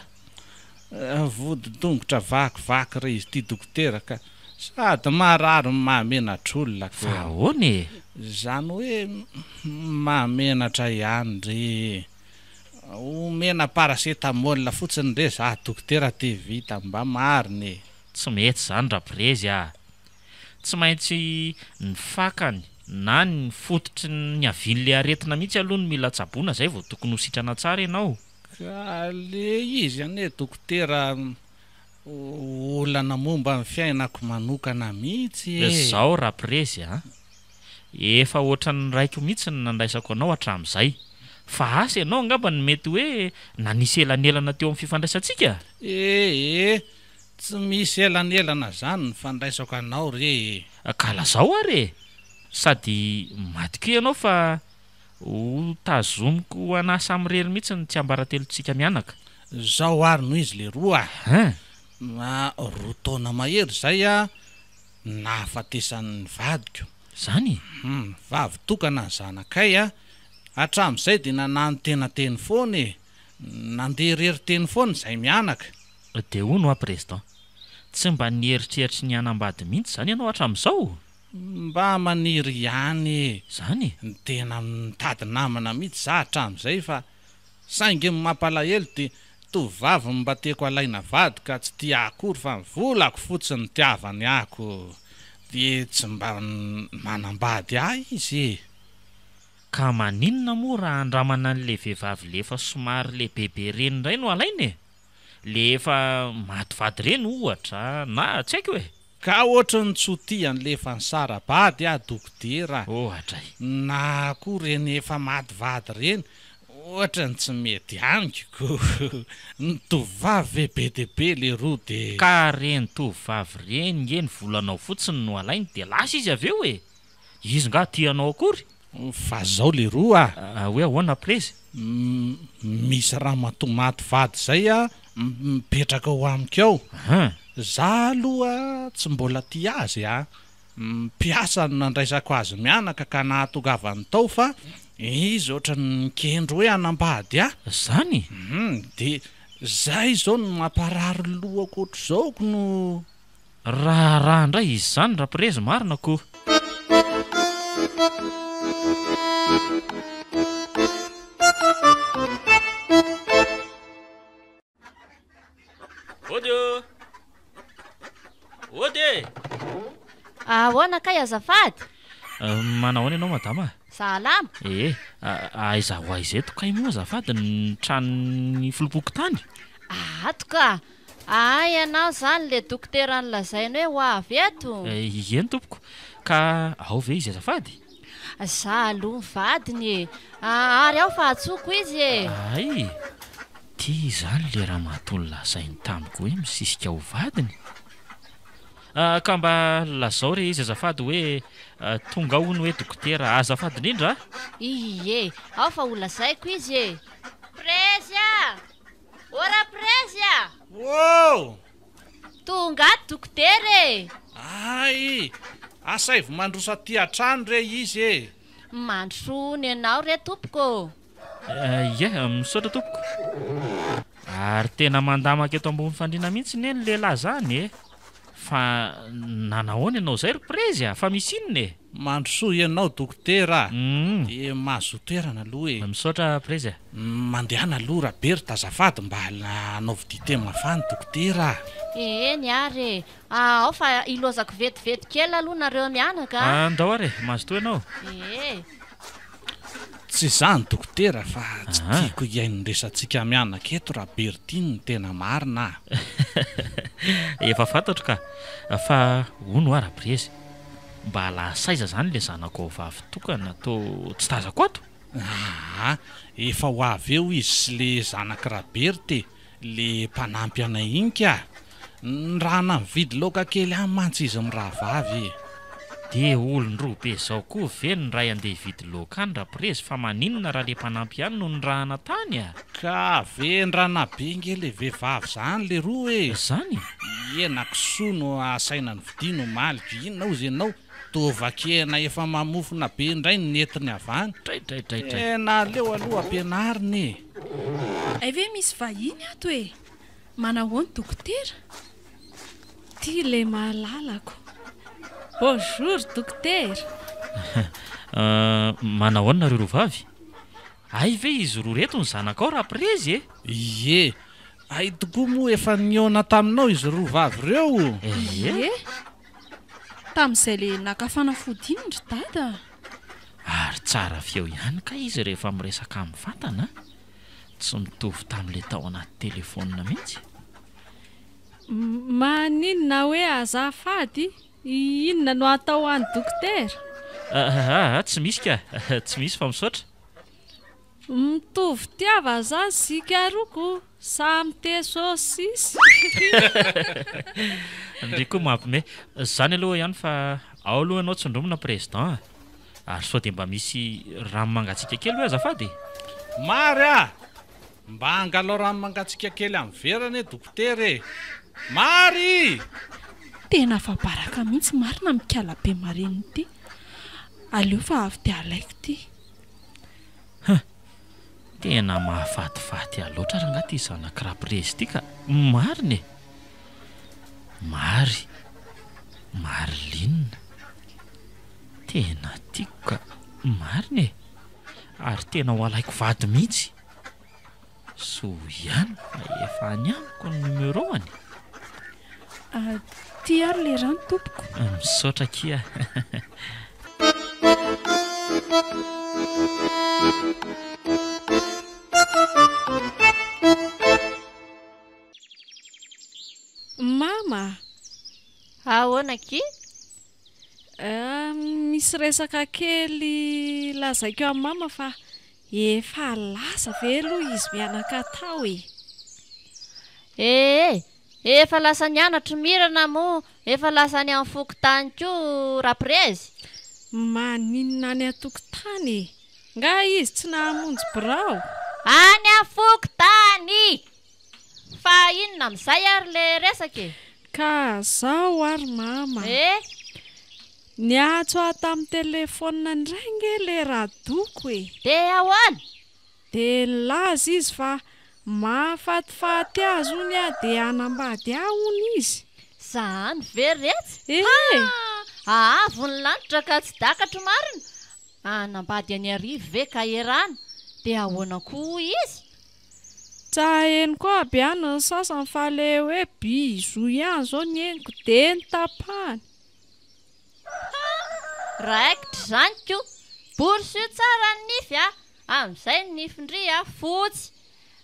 Vodi-dongotra vakivaky re izy ity dokotera ka! Sady marary no mahamenatr'olona ko! Fa ahoana e? Izany hoe mahamenatra ihany re e! Omena paracetamol fotsiny re za dokotera de vita, mba marina e! Tsy mety izany Raprezy a! Tsy maintsy ny fakany na ny fototry ny niavian'ilay aretina mihitsy aloha no mila tsaboina izay vao tokony ho sitrana tsara ianao. Ka le izy anie dokotera olana momba ny fiainako manokana mihitsy e! Zao Raprezy a! Efa ohatran'ny raiko mihitsy ny nandraisako anao hatramin'izay. Fa asa ianao angamba no mety hoe nanisy elanelana teo amin'ny fifandraisantsika? Ee, tsy misy elanelana izany ny fandraisako anao re e! Ka lazao ary e! Sady matokia ianao fa ho tazomiko ho anà samirery mihitsy ny tsiambaratelontsika mianaka. Izao ary no izy leroa a! Hein! Roa taona mahery izay aho nahafatesan'ny vadiko. Zany e? Hum, vavy tokana ny zanakay a! Hatramin'izay dia nanano-tena teny foana e! Nandeha irery teny foana izahay mianaka. Dia hono hoa Président, tsy mba nieritreritra ny hanambady mihitsy izany ianao hatramin'izao? Mba maniry ihany e! Zany e? Tena mitady namana mihitsy za hatramin'izay fa Saingy ny mampalahelo dia tovovavy no mba tiako alaina vady ka tsy tia ahy akory fa ny volako fotsiny no tiavany ahy ko dia tsy mba manambady ahy izy e! Ka maninona moa raha andramana an'le vehivavy le efa somary lehibebe reny indray no alaina e? Le efa maty vady reny ohatra na tsy haiko e! Ka ohatry ny tsy ho tia an'le efa nisara-bady aho dokotera a! Ohatra e! Na koa reny efa maty vady reny, ohatry ny tsy mety amiko ko! Ny tovovavy ve be dia be leroa de. Ka reny tovovavy reny nge ny volanao fotsiny no alainy de lasa izy avy eo e! Izy nga tia anao akory? Fa zao leroa a! Hoe ahoana prezy? Misy ramatoa maty vady zay a mipetraka ao amiko ao. Za aloha tsy mbola tia azy a! Mpiasa no nandraisako azy mianaka ka nahatongavany tao fa izy ohatran'ny nikendry hoe hanambady ahy. Zany? Hum, de zay zao no mamparary lohako ohatr'izao kno. Raharaha indray izy izany Raprezy marina ko! Ody ô! Ody e! Ahoana kay azafady? Manahoana ianao madama? Salama. Ee, aiza ho aiza eto kay moa azafady ny tranon'ny filoham-pokontany? Ato ka! Hay ianao izany le dokotera nolazainy hoe ho avy eto? Ieny tompoko, ka ao ve izy azafady? Za aloha ny vadiny e! Ary ao fa antsoiko izy e! Hay! Ty izany le ramatoa nolazainy tamiko hoe misisika ho vadiny? Ka mba lazao re izy azafady hoe tonga ao hono hoe dokotera, azafady indrindra a! Ie, ao fa ho lazaiko izy e! Prezy a! Ô Raprezy a! Ô! Tonga ato dokotera e! Hay! Asaivo mandroso aty an-trano re izy e! Mandroso hono ianao re tompoko ô! Ie, misaotra tompoko. Ary tena mandamaka eto ambony fandriana mihitsy ne ny lehilahy zany e! Fa nanahoana ianao izay ry Prezy a? Fa misy inona e? Mandrosoa ianao dokotera a! Dia mahazoa toerana aloha e! Misaotra Prezy a! Mandehana aloha Raberta azafady mba anaovy dite mafana dokotera a! Eny ary e! Ao fa ilozako vetivety kely aloha nareo mianaka a! Andao ary e! Mazotoa ianao! Ee! Tsy izany dokotera fa tsy tiako hihaino ny resatsika mianaka eto Rabertine ny tena marina a! Efa fantatro ka! Fa hono hoa Raprezy, mba lasa aiza izany ilay zanakao vavy tokana toa tsy tazako ato? Aa! Efa ho avy eo izy sy le zanak'i Raberta e, le mpanampy anay iny ka! Nirahana nividy laoka kely any mantsy izy mirahavavy e! Dia olon-droa be izao koa ve ny ray andeha hividy laoka any Raprezy fa maninona raha le mpanampy ihany no nirahana tany a! Ka vendrana be nge le vehivavy zany leroa e! Zany? Hena kisoa no asaina novidiana omaly, inona hozy ianao? Tovakena efa mamofona be indray ny nentiny avy any. Draidraidraidray. Tena aleo aloha ampianarina e! Hay ve misy vahiny ato e! Manahoana dokotera? Ty le malalako. Bonjour dokotera. Manahoana nareo roa vavy? Hay ve izy roa reto ny zanakao Raprezy e? Ie, hay tokoa moa efa nihaona taminao izy roa vavy ireo. Ie. Tamin'izay le naka fanafody iny ry dada a! Ary tsara feo ihany kay izy rehefa miresaka mivantana a! Tsy mitovy tamin'ilay tao anaty telefaonina mihitsy. Maninona hoe azafady? Inona no atao any dokotera? Aa tsy misy ka! Tsy misy fa misaotra. Mitovy tiava zany sika roa ko, samy te sôsisy. Ndry koa mampime. Zany aloha ihany fa ao aloha ianao tsindromina président a! Ary sao dia mba misy rano mangatsiaka kely ve azafady e? Mary a! Mba angalao rano mangatsiaka kely amin'ny vera anie dokotera e! Mary! Tena afa-baraka mihitsy marina mikala be marenina ity. Aleo fa avy dia alaiko ity. Huh! Tena mahafatifaty ahy loatra rangahy ity zanak'i Raprezy ity ka! Marina e! Mary, Maryline, tena tiako ka! Marina e! Ary tena ho alaiko vady mihitsy! Soa ihany fa efa any amiko ny numéro-ny. Aty ary le rano tompoko. Misaotra akia. Mama a! Ahoana akia? Misy resaka kely lazaiko amin'i mama fa Efa lasa ve aloha izy mianaka tao e? Ee, efa lasa nianatra i Mirana moa efa lasa any amin'ny fokontany koa Raprezy. Maninona any an-tokotany e? Nga izy tsy nahamonjy birao? Any amin'ny fokontany! Fa inona amin'izay ary le resaka e? Ka zao ary mama. E? Niantso ahy tamin'ny telefaonina indray nge le radoko e! De ahoana? De nilaza izy fa mahafatifaty azy hono aho de hanambady ahy hono izy. Zany ve retsy? E! Ha! Avo ny lanitra ka tsy dakatro marina! Hanambady an'Iarivo ve ka erana? De ahoana koa hoy izy? Tsa henoko aby ihany ny sasany fa le hoe bisous ihany zao ny henoko de notapahany. Ha! Raikitra izany ko! Borosio tsara ny nify a! Amin'izay ny nifin-dry a fotsy!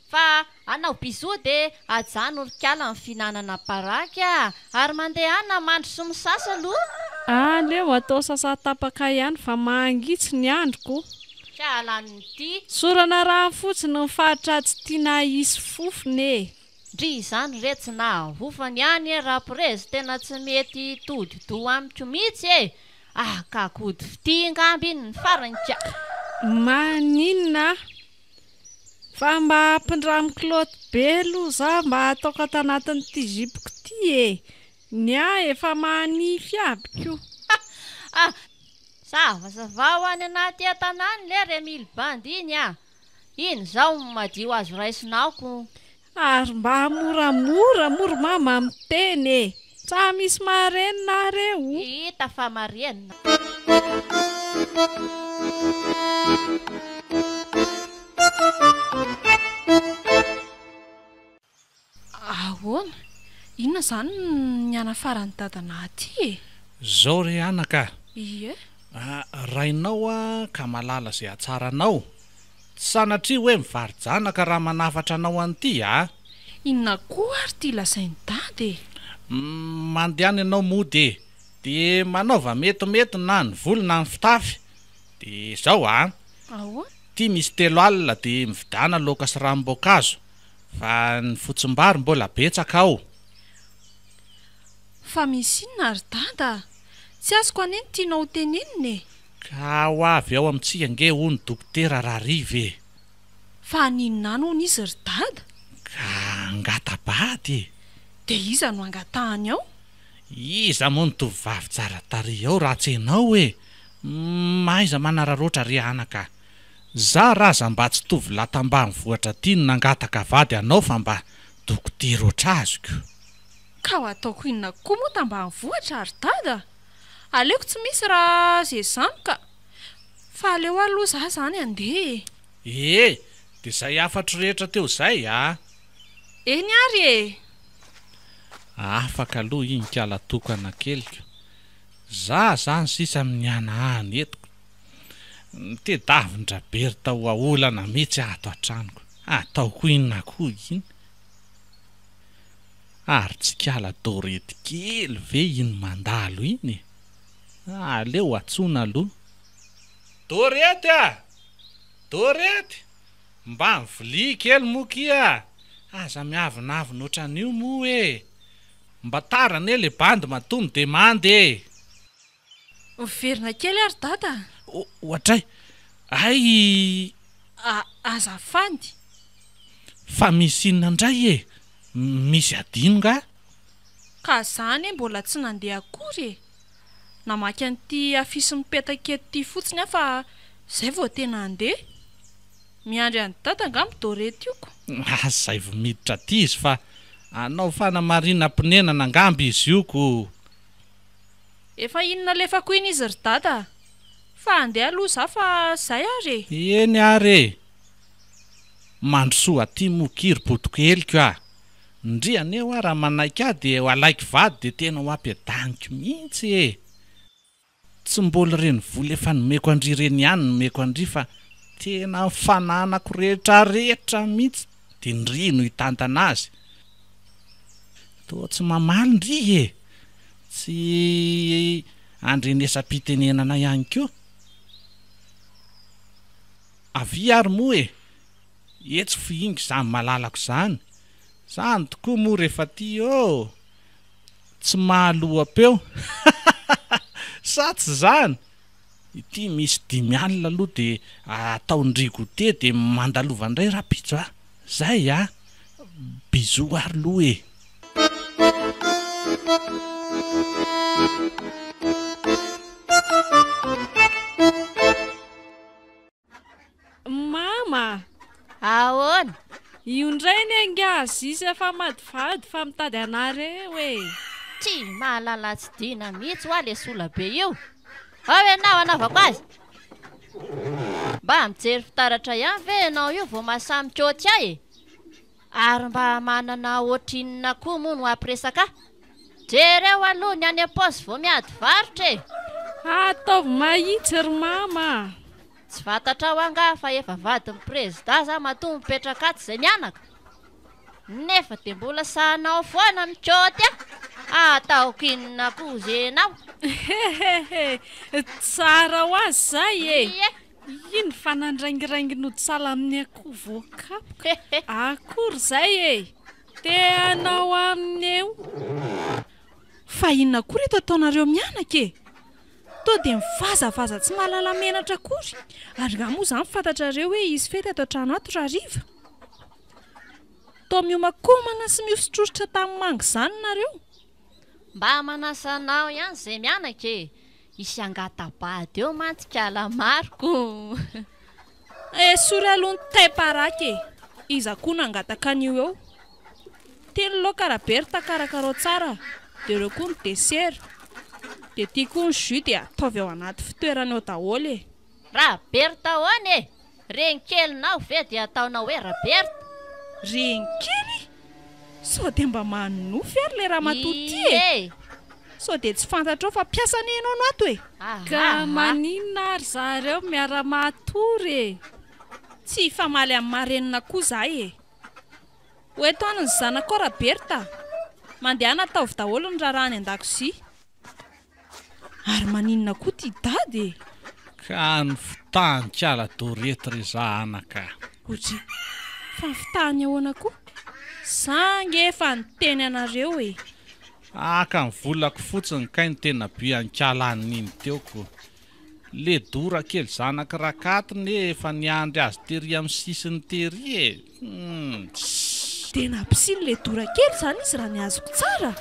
Fa hanao bisous dia ajanony ry kala ny fihinanana paraky a! Ary mandehana mandry sy misasa aloha! Aleo atao sasa tapaka ihany fa mangitsy ny androko. Kala an'ity. Sorana rano fotsiny ny faritra tsy tiana hisy fofona e! Ndry izany re tsy nahahofany ihany e Raprezy tena tsy mety hitodi-doha amiko mihitsy e! Ah ka kody fitia ngamba iny ny farany ka! Maninona Fa mba ampindramo kilaoty be aloha za mba ataoko ato anatin'ity zipoko ty e! Ny ahy efa manify aby ko! Ah! Savasavao any anaty entana any lery Emile bandy iny ah! Iny zao no madio azo raisina ao ko! Ary mba moramora moa ry mama miteny e! Tsa misy marenina nareo? Hita fa marenina. Ahoana? Inona izany ny hanafaran'i dadanà aty e? Zao re anaka a! Ie. Rainao a ka malala izay hatsaranao. Tsy sanatria hoe mivaro-janaka raha manafatra anao an'ity a! Inona koa ary ity lazain'i dada e? Mandehana ianao mody e! Dia manaova metimety na ny volo na ny fitafy. Dia izao a! Ahoana? Ity misy 30 dia mividiana laoka sy ranom-boankazo. Fa ny fotsimbary mbola betsaka ao. Fa misy inona ry dada a? Tsy azoko anie ny tianao ho tenenina e! Ka ho avy ao amintsika ange hono dokotera rahariva e! Fa haninona any hono izy ry dada? Ka hangata-bady e! Dia iza no hangatahany ao? Iza moa no tovovavy tsara tarehy ao raha tsy ianao e! Mahaiza manararaotra re anaka a! Za raza mba tsy tovolahy tambanivohitra aty no nangataka vady anao fa mba dokotera ohatr'azoko. Ka ho ataoko inona koa moa tambanivohitra ry dada? Aleoko tsy misy raha ze zany ka. Fa aleo aloha za zany handeha e. Ee, de zay hafatro rehetra teo zay a! Eny ary e! Afaka aloha iny kala tokana keliko. Za zany sisa mihanahana eto ko. Tedavin-dRaberta ho aolana mihitsy ato an-tranoko. Ataoko inona koa iny? Ary tsy kala Dorety kely ve iny mandalo iny e? Aleo antsoina aloha. Dorety a! Dorety! Mba mivilia kely moa kia! Aza miavonavona ohatran'io moa e! Mba tara anie le bandy matoa mi-demande e! Miverina kely ary dada a! Ohatray! Hay! A, azafady! Fa misy inona indray e? Misy adino nga? Ka za anie mbola tsy nandeha akory e! Namaky an'ity afisy mipetaka eto ity fotsiny aho fa zay vao tena handeha. Miandry an'i dada angamba Dorety io ko. Asaivo miditra aty izy fa hanao fanamarinam-ponenana angamba izy io ko. Efa iny nalefako iny izy ry dada a! Fa handeha aloha za fa zay ary e! Eny ary e! Mandrosoa aty moa ki ry botokeliko a! Ndry anie hoa raha manaiky ahy dia ho alaiko vady dia tena ho ampiadaniko mihitsy e! Tsy mbola ireny vola efa nomeko an-dry ireny ihany no nomeko an-dry fa tena ny fananako rehetrarehetra mihitsy dia ndry no hitantana azy. Toa tsy mamaly ndry e! Tsy andrenesam-pitenenana ihany koa. Avia ary moa e! Etsy fihingo izany malalako izany. Izany tokoa moa rehefa tia ô! Tsy mahaloa-peo sa tsy izany? Ity misy 50 aloha dia ataon-dry goûter dia mandalova indray rahampitso a! Zay a! Bisous ary loha e! Mama a! Ahoana? Io indray anie angaha Aziz efa maty vady fa mitady anareo e! Tsy mahalala tsy dina mihitsy hoa le sola be io! Ao ianao hanaovako azy! Mba mijery fitaratra ihany ve ianao io vao mahasahy mikaoty ahy e! Ary mba manana ohatrinona koa moa no hampiresaka ahy? Jereo aloha ny any am-paosy vao miady varotra e! Ataovy mahitsy ry mama a! Tsy fantatrao angaha fa efa vadin'ny prezida za matoa mipetraka ato izay mianaka? Nefa dia mbola sahanao foana mikaoty ahy! Ataoko inona koa zenao? Hehehe! Tsara ho azy izay e! Ie! Iny fa nandraingiraingy nody sahala amin'ny akoho voakapoka. Akory izay e! Te hanao aminy eo. Fa inona koa reto ataonareo mianaka e? Toa dia mivazavaza tsy mahalala menatra akory. Ary nga moa izany fantatrareo hoe hisy fety ato an-trano ato rahariva? Toa miomakomana sy mihosotrosotra tanimanga izany nareo. Mba manasa anao ihany izay mianaka e! Hisy hangata-bady eo mantsy kala Marco. Esory aloha ny taim-paraky e! Iza koa no hangataka an'io eo? Teny loaka Raberta karakarao tsara dia ireo koa ny desera. Dia ity koa ny jus dia ataovy ao anaty fitoerany ao daholo e. Raberta ahoana e? Renikelinao ve dia ataonao hoe Raberta? Renikely? Sao dia mba manonofy ary ilay ramatoa ity e? Ie! Sao dia tsy fantatrao fa mpiasa anie ianao no ato e? Ka maninona ary zareo miara-matory e? Tsy hifamaly amin'ny marenina koa izahay e! Ho eto any ny zanakao Raberta a! Mandehana ataovy daholo ny raharaha any an-dakozia. Ary maninona koa ty dada e? Ka ny fitahany kala dorety ry za anaka a! Oji, fa ny fitahany ahoana koa? Za ange efa niteny anareo e! Haka ny volako fotsiny kay no tena but an'i-kala an'iny teo ko. Le dora kely zanak'i Rakato ne efa niandry azy tery amin'ny sisiny tery e! Humm tssy. Dia nabosiny le dora kely izany izy raha ny azoko tsara?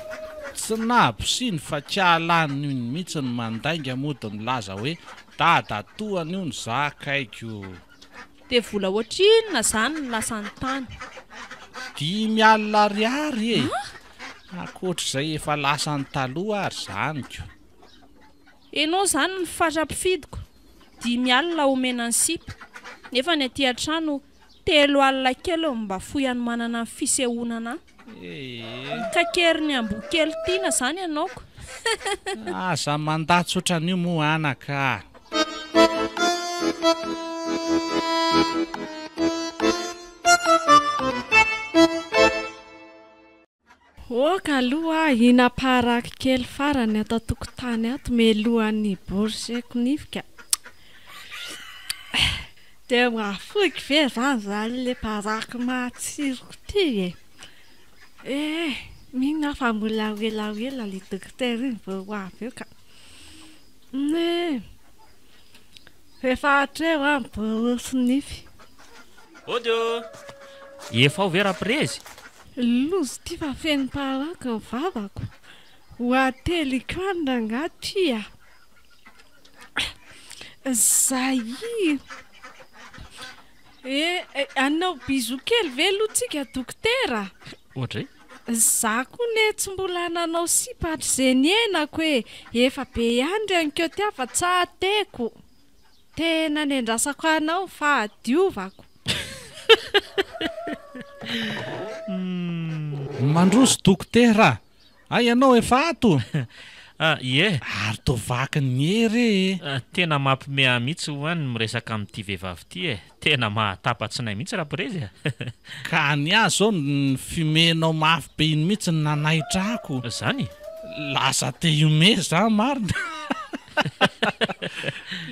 Tsy nabosiny fa kialan'iny mihitsy ny mandainga mody milaza hoe dadatoany hono za kaiko. Dia vola ohatrinona izany no lasany tany? 5000 ariary e! Ankoatr'izay efa lasany taloha ary izany ko. Enao zany ny fatra mpifidiko, 50 alina omena ny sipa, nefa ny aty an-trano 30 alina kely no mba fohy hanomanana ny fisehoana anah. Mikaikerin'ny amboa kely tiana zany ianao ko. Aza mandatsa otran'io moa anaka a! Ok aloha ina paraky kely farany ato antokotany ato melohan'ny hiboroseko nify ka. Dia mahafoky ve zany zany le paraky matsiroko ty e? Eh, mino aho fa mbola ho elaela le dokotera iny vao ho avy eo ka. Eh, efa hatreo aho miborosy nify. Ody ô! Efa ao ve Raprezy? Loza ty fa feno paraky ny vavako. Ho ateliko any rangahy ty a! Zay. Eh, hanao bisou kely ve aloha tsika dokotera? Oadray. Za koa ne tsy mbola nanao sipa hatrizay niainako e! Efa be ihany ry ankiôty aho fa tsa teko. Tena nendrasako anao fahadiovako. Mandroso dokotera a! Hay ianao efa ato? Ah, ie. Ary toa vaky ny hery e! Tena mampime ahy mihitsy ho'a ny miresaka amin'ity vehivavy ity e! Tena mahatapa-tsinay mihitsy Raprezy a! Ka ny ahy izao ny fimenao mafy be iny mihitsy no nanaitra ako. Zany? Lasa te hihomehy za marina.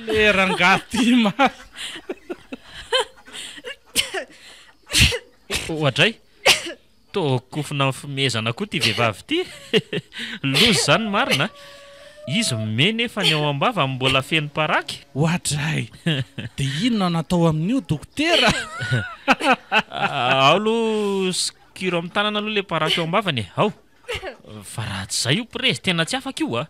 Le rangahy ty marina. Oadray! Toa kofona amin'ny fimehezana koa ity vehivavy ity. Loza izany marina a! Izy mimehy nefa ny ao am-bavany mbola feno paraky. Oadray! Dia inona no atao amin'io dokotera? Ao aloha sokiro amin'ny tanana aloha ilay paraky ao am-bavany e! Ao! Fa raha tsy izay io prezy tena tsy afaka io a!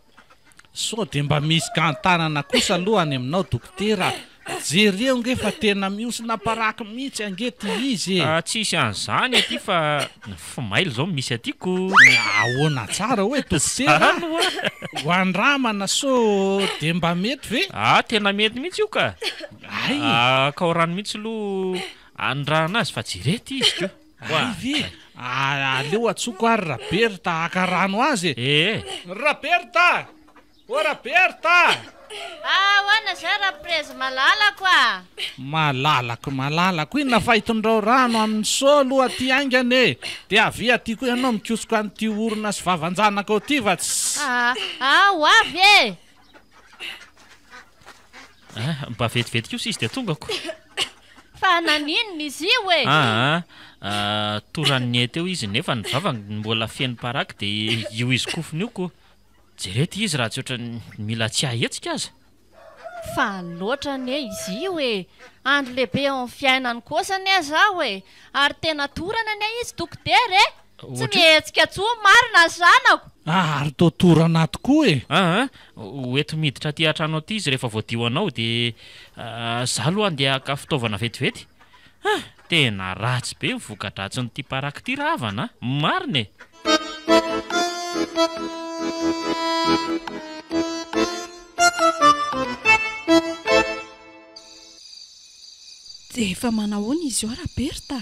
Sao dia mba misy gan-tanana kosa aloha any aminao dokotera a! Jereo nge fa tena mihosina paraky mihitsy ange ty izy e! Tsisy an'izany aty fa fimailo izao no misy aty ko! Ahoana tsara hoe dokotera a! Zany hoa! Ho andramana sao dia mba mety ve? Ah tena mety mihitsy io ka! Hay! Akao rano mihitsy aloha anondrahana azy fa jereo ty izy ko! Hay ve? Aleo antsoiko ary Raberta haka rano azy e! Ee. Raberta! Ô Raberta! Ahoana izay Raprezy malalako a! Malalako, malalako, inona fa itondrao rano amin'ny seau aloha aty haingana e! Dia avia aty koa ianao mikosoka an'ity orona sy vavan-janakao ity fa tsy. Aa, ho avy e! Ah, mba vetivety kosa izy dia tongako. Fa naninona izy io e? Aa, ah, toran'ny ahy teo izy nefa ny vavany mbola feno paraky dia io izy kofona io ko. Jereo ity izy raha tsy ohatran'ny mila tsy hahetsika aza. Fa loatra anie izy io e! Andro lehibe eo amin'ny fiainany kosa anie zaho e! Ary tena torana anie izy dokotera e! Tsy mihetsika tsony marina ny zanako. Ary toa torana tokoa e! Aa, ho eto miditra aty an-trano aty izy rehefa voadio anao dia za aloha andeha haka fitaovana vetivety. Ah! Tena ratsy be ny voka-dratsin'ity paraky ity rahavana a! Marina e! Dia efa manahoana izy eo Raberta?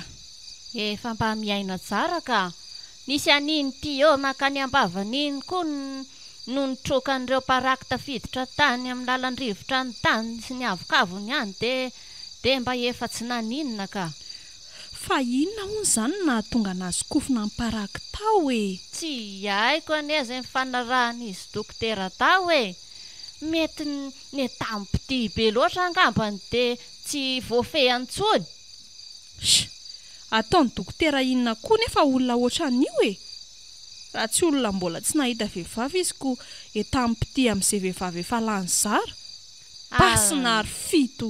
Efa mba miaina tsara ka. Nisy an'iny tuyau mankany am-bavany iny koa no nitroka an'ireo paraky tafiditra tany amin'ny lalan-drivotra ny tany sy ny avokavony ihany dia dia mba efa tsy naninona ka. Fa inona hono izany no nahatonga anazy kofona ny paraky tao e? Tsy haiko anie izay nifanarahan'izy dokotera tao e! Mety Nentam-pitia be loatra angambany dia tsy voafehiny intsony. Sh! Ataon'ny dokotera inona koa nefa olona ohatran'io e! Raha tsy olona mbola tsy nahita vehivavy izy ko entam-pitia amin'izay vehivavy efa lany zara. Basina ary fito!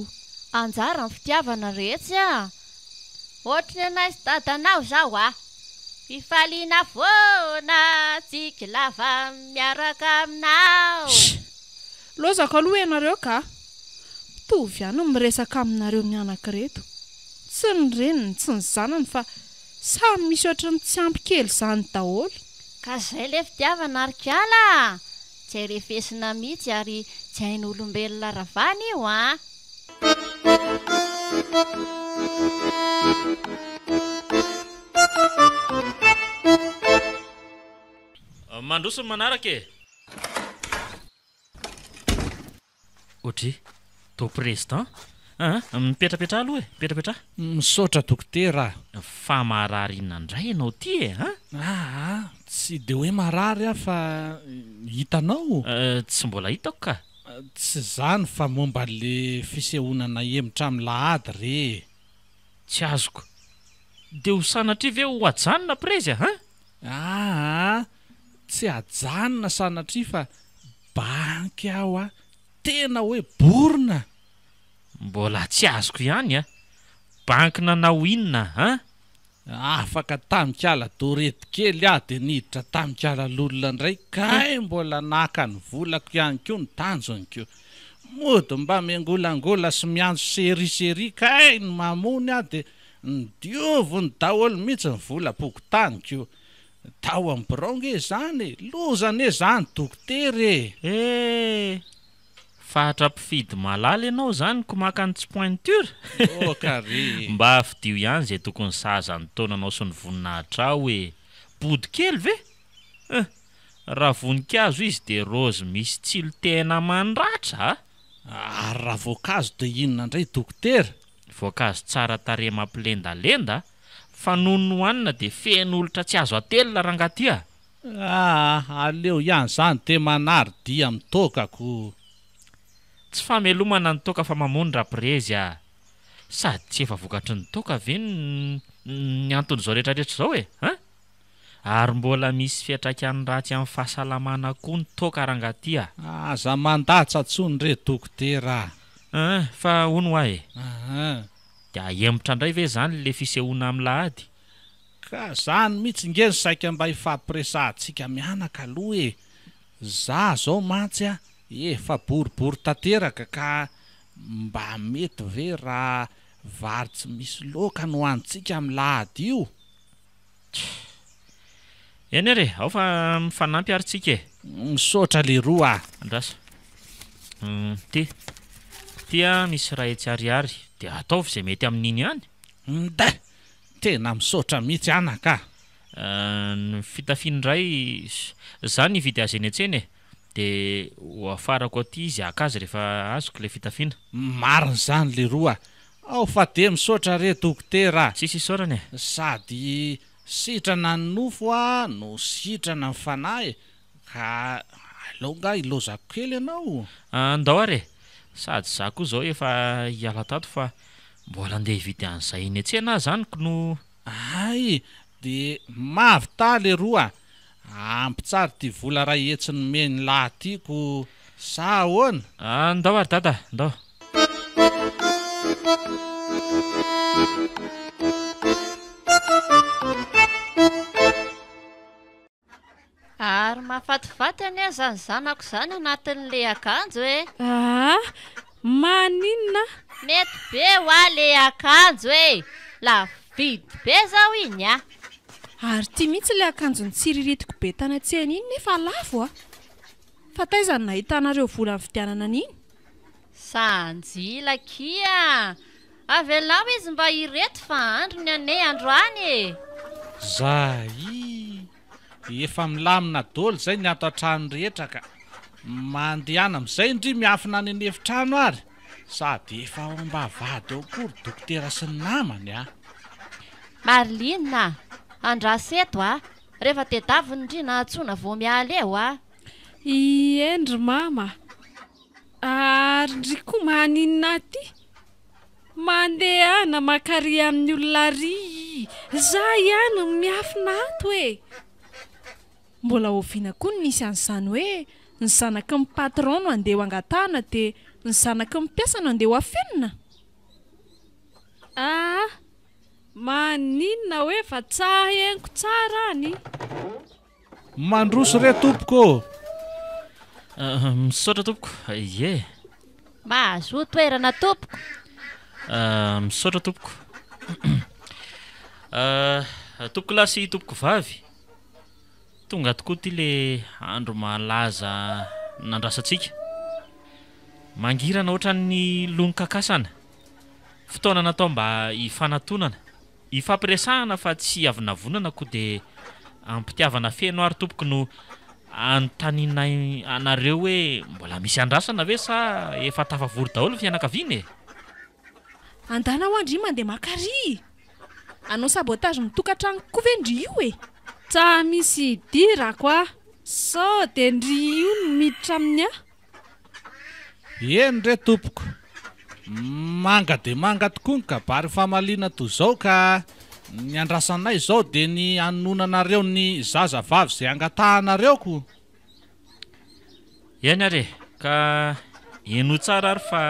Anjara ny fitiavana retsy a! Ohatry ny anay sy dadanao zao a! Fifaliana foana, tsiky lava miaraka aminao. Sh! Lozako aloha ianareo ka! Mitovy ihany ny miresaka aminareo mianaka ireto. Tsy ny reniny tsy ny zanany fa samy misy ohatry ny tsy ampy kely izany daholo. Ka zay le fitiavana ry kala a! Tsy hay refesina mihitsy ary tsy hain'olombelona ravana io an! Mandroso ny manaraka e! Audrey, Tô président a! Mipetrapetraha aloha e, mipetrapetraha. Misaotra dokotera a! Fa marary inona indray ianao ity e, an? Aa, tsy dia hoe marary aho fa hitanao? Tsy mbola hitako ka! Tsy izany fa momba le fisehoana nahemotra amin'ny lahady re e! Tsy azoko. Dia ho sanatria ve ho ajanona prezy a, an? Aa, tsy ajanona sanatria fa Banky aho a! Tena hoe borona! Mbola tsy azoko ihany a! Banky nanao inona an? Afaka tamikala dorety kely aho dia niditra tamikala lolona indray kay mbola naka ny volako ihany koa ny tanjony ko! Mody mba miangolangola sy miantso chérie chérie kay ny mamony aho dia nodioviny daholo mihitsy ny volam-pokontany ko! Tao am birao nge izany e! Loza anie zany dokotera e! Eh! Fatra mpifidy malala ianao izany ko maka ny tsy pointure? Oka re e! Mba fidio ihany izay tokony sahaza ny taonanao sy ny voninahitrao e! Body kely ve? Eh! Raha voninkazo izy dia rose misy tsilo tena mandratra a! Ary raha voankazo dia inona indray dokotera? Voankazo tsara tarehy mampilendalenda Fa nony nohanina dia feno olitra tsy azo atelina rangaha ty a! Aa aleo ihany zany de manary dia amin'ny toaka ko. Tsy famelomana ny toaka fa mamono raprezy a! Sady tsy efa vokatry ny toaka ve ny anton'izao rehetrarehetra izao e! An! Ary mbola misy fiantraikany ratsy amin'ny fahasalamana koa ny toaka rangaha ty a! Aza mandatsa tsony re dokotera a! An! Fa hono hoa e! An! Dia ahemotra indray ve izany le fisehoana amin'ny lahady? Ka zany mihitsy nge no saika mba hifampiresahantsika mianaka aloha e! Za zao mantsy a efa boribory tanteraka ka mba mety ve raha vary tsy misy laoka no hanintsika amin'ny lahady io? Tch. Eny ary e, ao fa mifanampy ary tsika e. Misaotra leroa a. Andraso. Ty. Ty a misy 100 ariary, dia ataovy izay mety amin'iny ihany. Nda! Tena misaotra mihitsy anaka a. Ny fitafiany indray, za nividy azy eny an-tsena e. Dia ho afarako aty izy haka azy rehefa azoko ilay fitafiana. Marina izany leroa a! Ao fa dia misaotra re dokotera a! Tsisy isaorana e! Sady sitrana ny nofo a no sitrana ny fanahy e! Ka aleo nga ilaozako kely ianao? Andao ary e! Sady za koa izao efa hiala tato fa mbola andeha hividy an'izay eny an-tsena aho izany k'no. Hay! Dia mahavità leroa a! Ampy tsara ity vola 100 nomen'i lahy ity ko sa ahoana? Andao ary dada, ndao. Ary mahafatifaty anie izany zanako izany anatin'ilay akanjo e! Aa! Maninona? Mety be hoa le akanjo e! Lafo vidy be zao iny a! Ary ity mihitsy ilay akanjo nitsiriritiko be tany an-tsena iny nefa lafo a! Fa taiza no nahitanareo vola nividianana an'iny? Sanjila akia! Avelao izy mba hireto fa androny anie androany e! Zay! Efa milamina doly zay ny ato an-trano rehetra ka. Mandehana amizay ndry miafina any an'efitrano ary. Sady efa ao ambavahady ao koa ry dokotera sy ny namany a! Marline a! Andraso eto a! Rehefa tedaviny ndry na antsoina vao miala eo a! Ieny ry mama a! Ary ndry koa maninona aty? Mandehana makary amin'ny olona ary za ihany no miafina ato e! Mbola oviana koa no nisy an'izany hoe ny zanaky ny patron no andeha ho angatahana dia ny zanaky ny mpiasa no andeha ho afenina? Aa! Maninona hoe fa tsa henoko tsara any? Mandroso re tompoko ô! Misaotra tompoko, ie. Mahazoa toerana tompoko. Misaotra tompoko. Tompoko lahy sy tompoko vavy, tonga tokoa ity le andro malaza nandrasantsika. Mangirana ohatran'ny lon-kakasana. Fotoana natao mba hifanatonana. Ifampiresahana fa tsy hiavonavonana koa dia am-pitiavana feno ary tompoko no anontanianay anareo hoe mbola misy andrasana ve sa efa tafavory daholo ny fianakaviana e? Andana hoa ndry mandeha maka ry! Hanao sabotage ny tokantranoko koa ve ndry io e? Tsa misy idirako a! Sao dia ndry io no miditra amin'ny ahy? Eny re tompoko, manga dia manga tokoa ny kabary famaliana toy izao ka ny andrasanay izao dia ny hanononanareo ny zaza vavy izay angatahanareo ko. Eny ary e, ka henoy tsara ary fa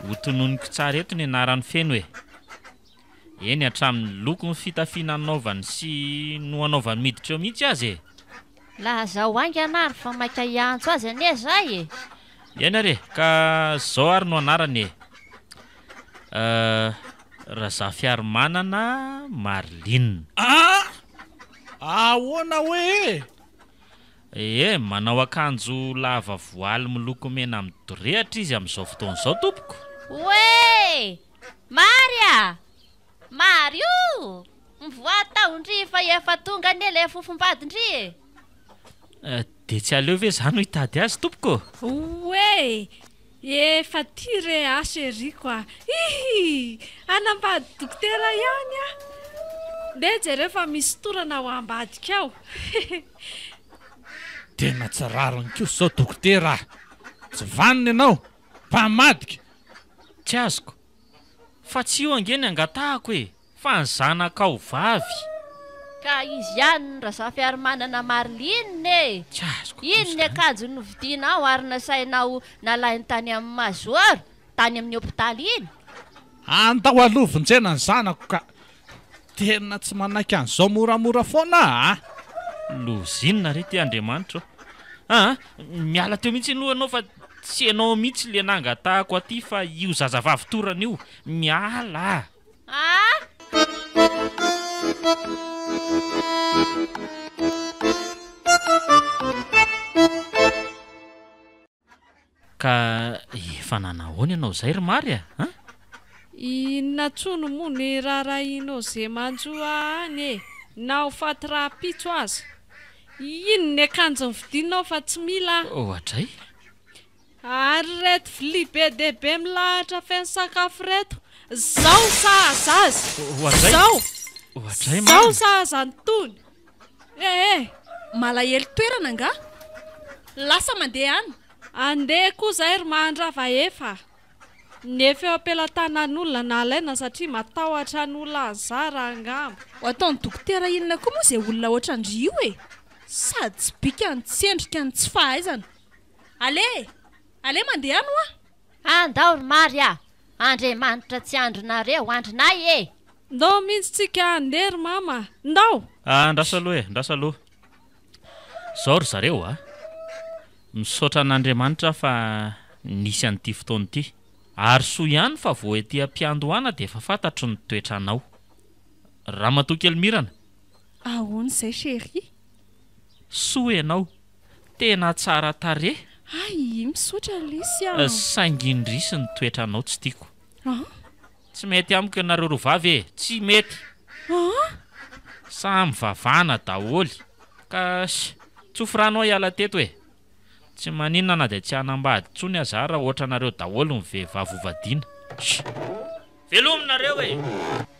ho tononiko tsara eto ny anarany feno e. Eny hatramin'ny lokon'ny fitafiana anaovany sy no anaovany miditra eo mihitsy aza e! Lazao haingana ary fa maika hiantso azy anie zay e! Eny ary e! Ka zao ary no anarany e! Razafiarimanana Marline. Ah! Ahoana hoe e? Ee, manao akanjo lava voaly miloko mena midorehatra izy amin'izao fotoana izao tompoko. Oe! Mary a! Mary o! Mivoaha tao ndry fa efa tonga anie ilay fofombadin-dry e! Dia tsy aleo ve za no hitady azy tompoko? Oe! Efa tia re aho chérie-ko a! Hihi! Hanambady dokotera ihany aho! Ndeha jereo fa misy torana ao ambadika ao! Hehe! Tena tsy rariny kosa izao dokotera a! Tsy vanona ianao! Mpamadika! Tsy azoko. Fa tsy io ange ny angatahako e! Fa ny zanakao vavy. Ka izy ihany ny Razafiarimanana Marline e! Tsy azoko kosa Iny ny izany. akanjo novidianao ary nasainao nalainy tany amin'ny Major, tany amin'ny hopitaly iny. Andao aloha vonjena ny zanako ka! Tena tsy manaiky an'izao moramora foana aho a! Lozinina re ty Andriamanitra ô! Aa! Miala teo mihitsy aloha ianao fa tsy ianao mihitsy le nangatahako aty fa io zazavavy torana io! Miala a! Aa! Ka efa nanahoana ianao izay ry Mary a? An? Inona tsony moa ny raharahianao ze manjo ahy any e! Na ho faty rahampitso aza. Iny ny akanjo novidianao fa tsy mila aho. Oadray. Ary ireto vilia be dia be milahatra feno sakafo ireto, zao sahaza azy! Oadray. Zao! Oadray Zao marina. sahaza an'itony! Eh eh! Malahelo toerana angaha? Lasa mandeha any. Andeha koa zay ry mahandrava efa a! Ny efa eo am-pelatanan'olona nalaina satria matahotra ny ho lany zara angamba. Ho ataon'ny dokotera inona koa moa izay olona ohatran-dry io e! Sady tsy bika no tsy endrika no tsy fahaizana. Allez e! Allez mandeha any hoa! Andao ry Mary a! Andriamanitra tsy andrinareo, andrinay e! Ndao mihitsy tsika handeha ry mama a! Ndao! Andraso aloha e, andraso aloha. Zao ry zareo a! Misaotra an'Andriamanitra aho fa nisy an'ity fotoana ity. Ary soa ihany fa vao ety am-piandohana dia efa fantatro ny toetranao. Ramatoa kely Mirana. Ahoana izay chérie? Soa ianao. Tena tsara tarehy. Hay, misaotra lesy a! Saingy indrisy ny toetranao tsy tiako. An? Tsy mety amiko ianareo roa vavy e! Tsy mety! Aa! Samy vavana daholo! Ka ss! Tsofy rano aho hiala teto e! Tsy maninona na dia tsy hanambady intsony aza aho raha ohatranareo daholo ny vehivavy hovadiana. Ss! Velomy nareo e!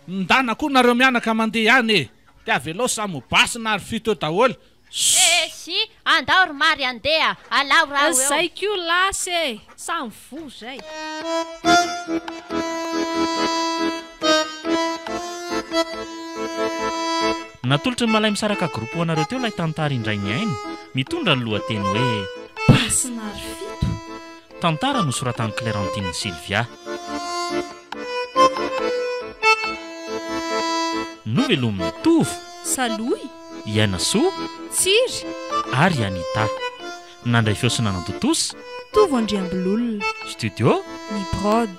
Ndana koa nareo mianaka mandeha any e! Dia avelao samy ho basina ary fito eo daholo. Ss! Sy, andao ry Mary andeha, alao raho eo. Zay koa lasa e! Samy voa zay. Natolotry ny Malaimisaraka Group ho anareo teo ilay tantara indray mihaino, mitondra ny lohateny hoe. Basina ary fito. Tantara nosoratan'i Clairantine Sylvia. Novelomin'i Tovo. Salohy. I Ainasoa. Tsiry. Ary i Anita. Nandray feo sy nanatontosa. Tovo Andriambilolona. Studio. Ny Prod.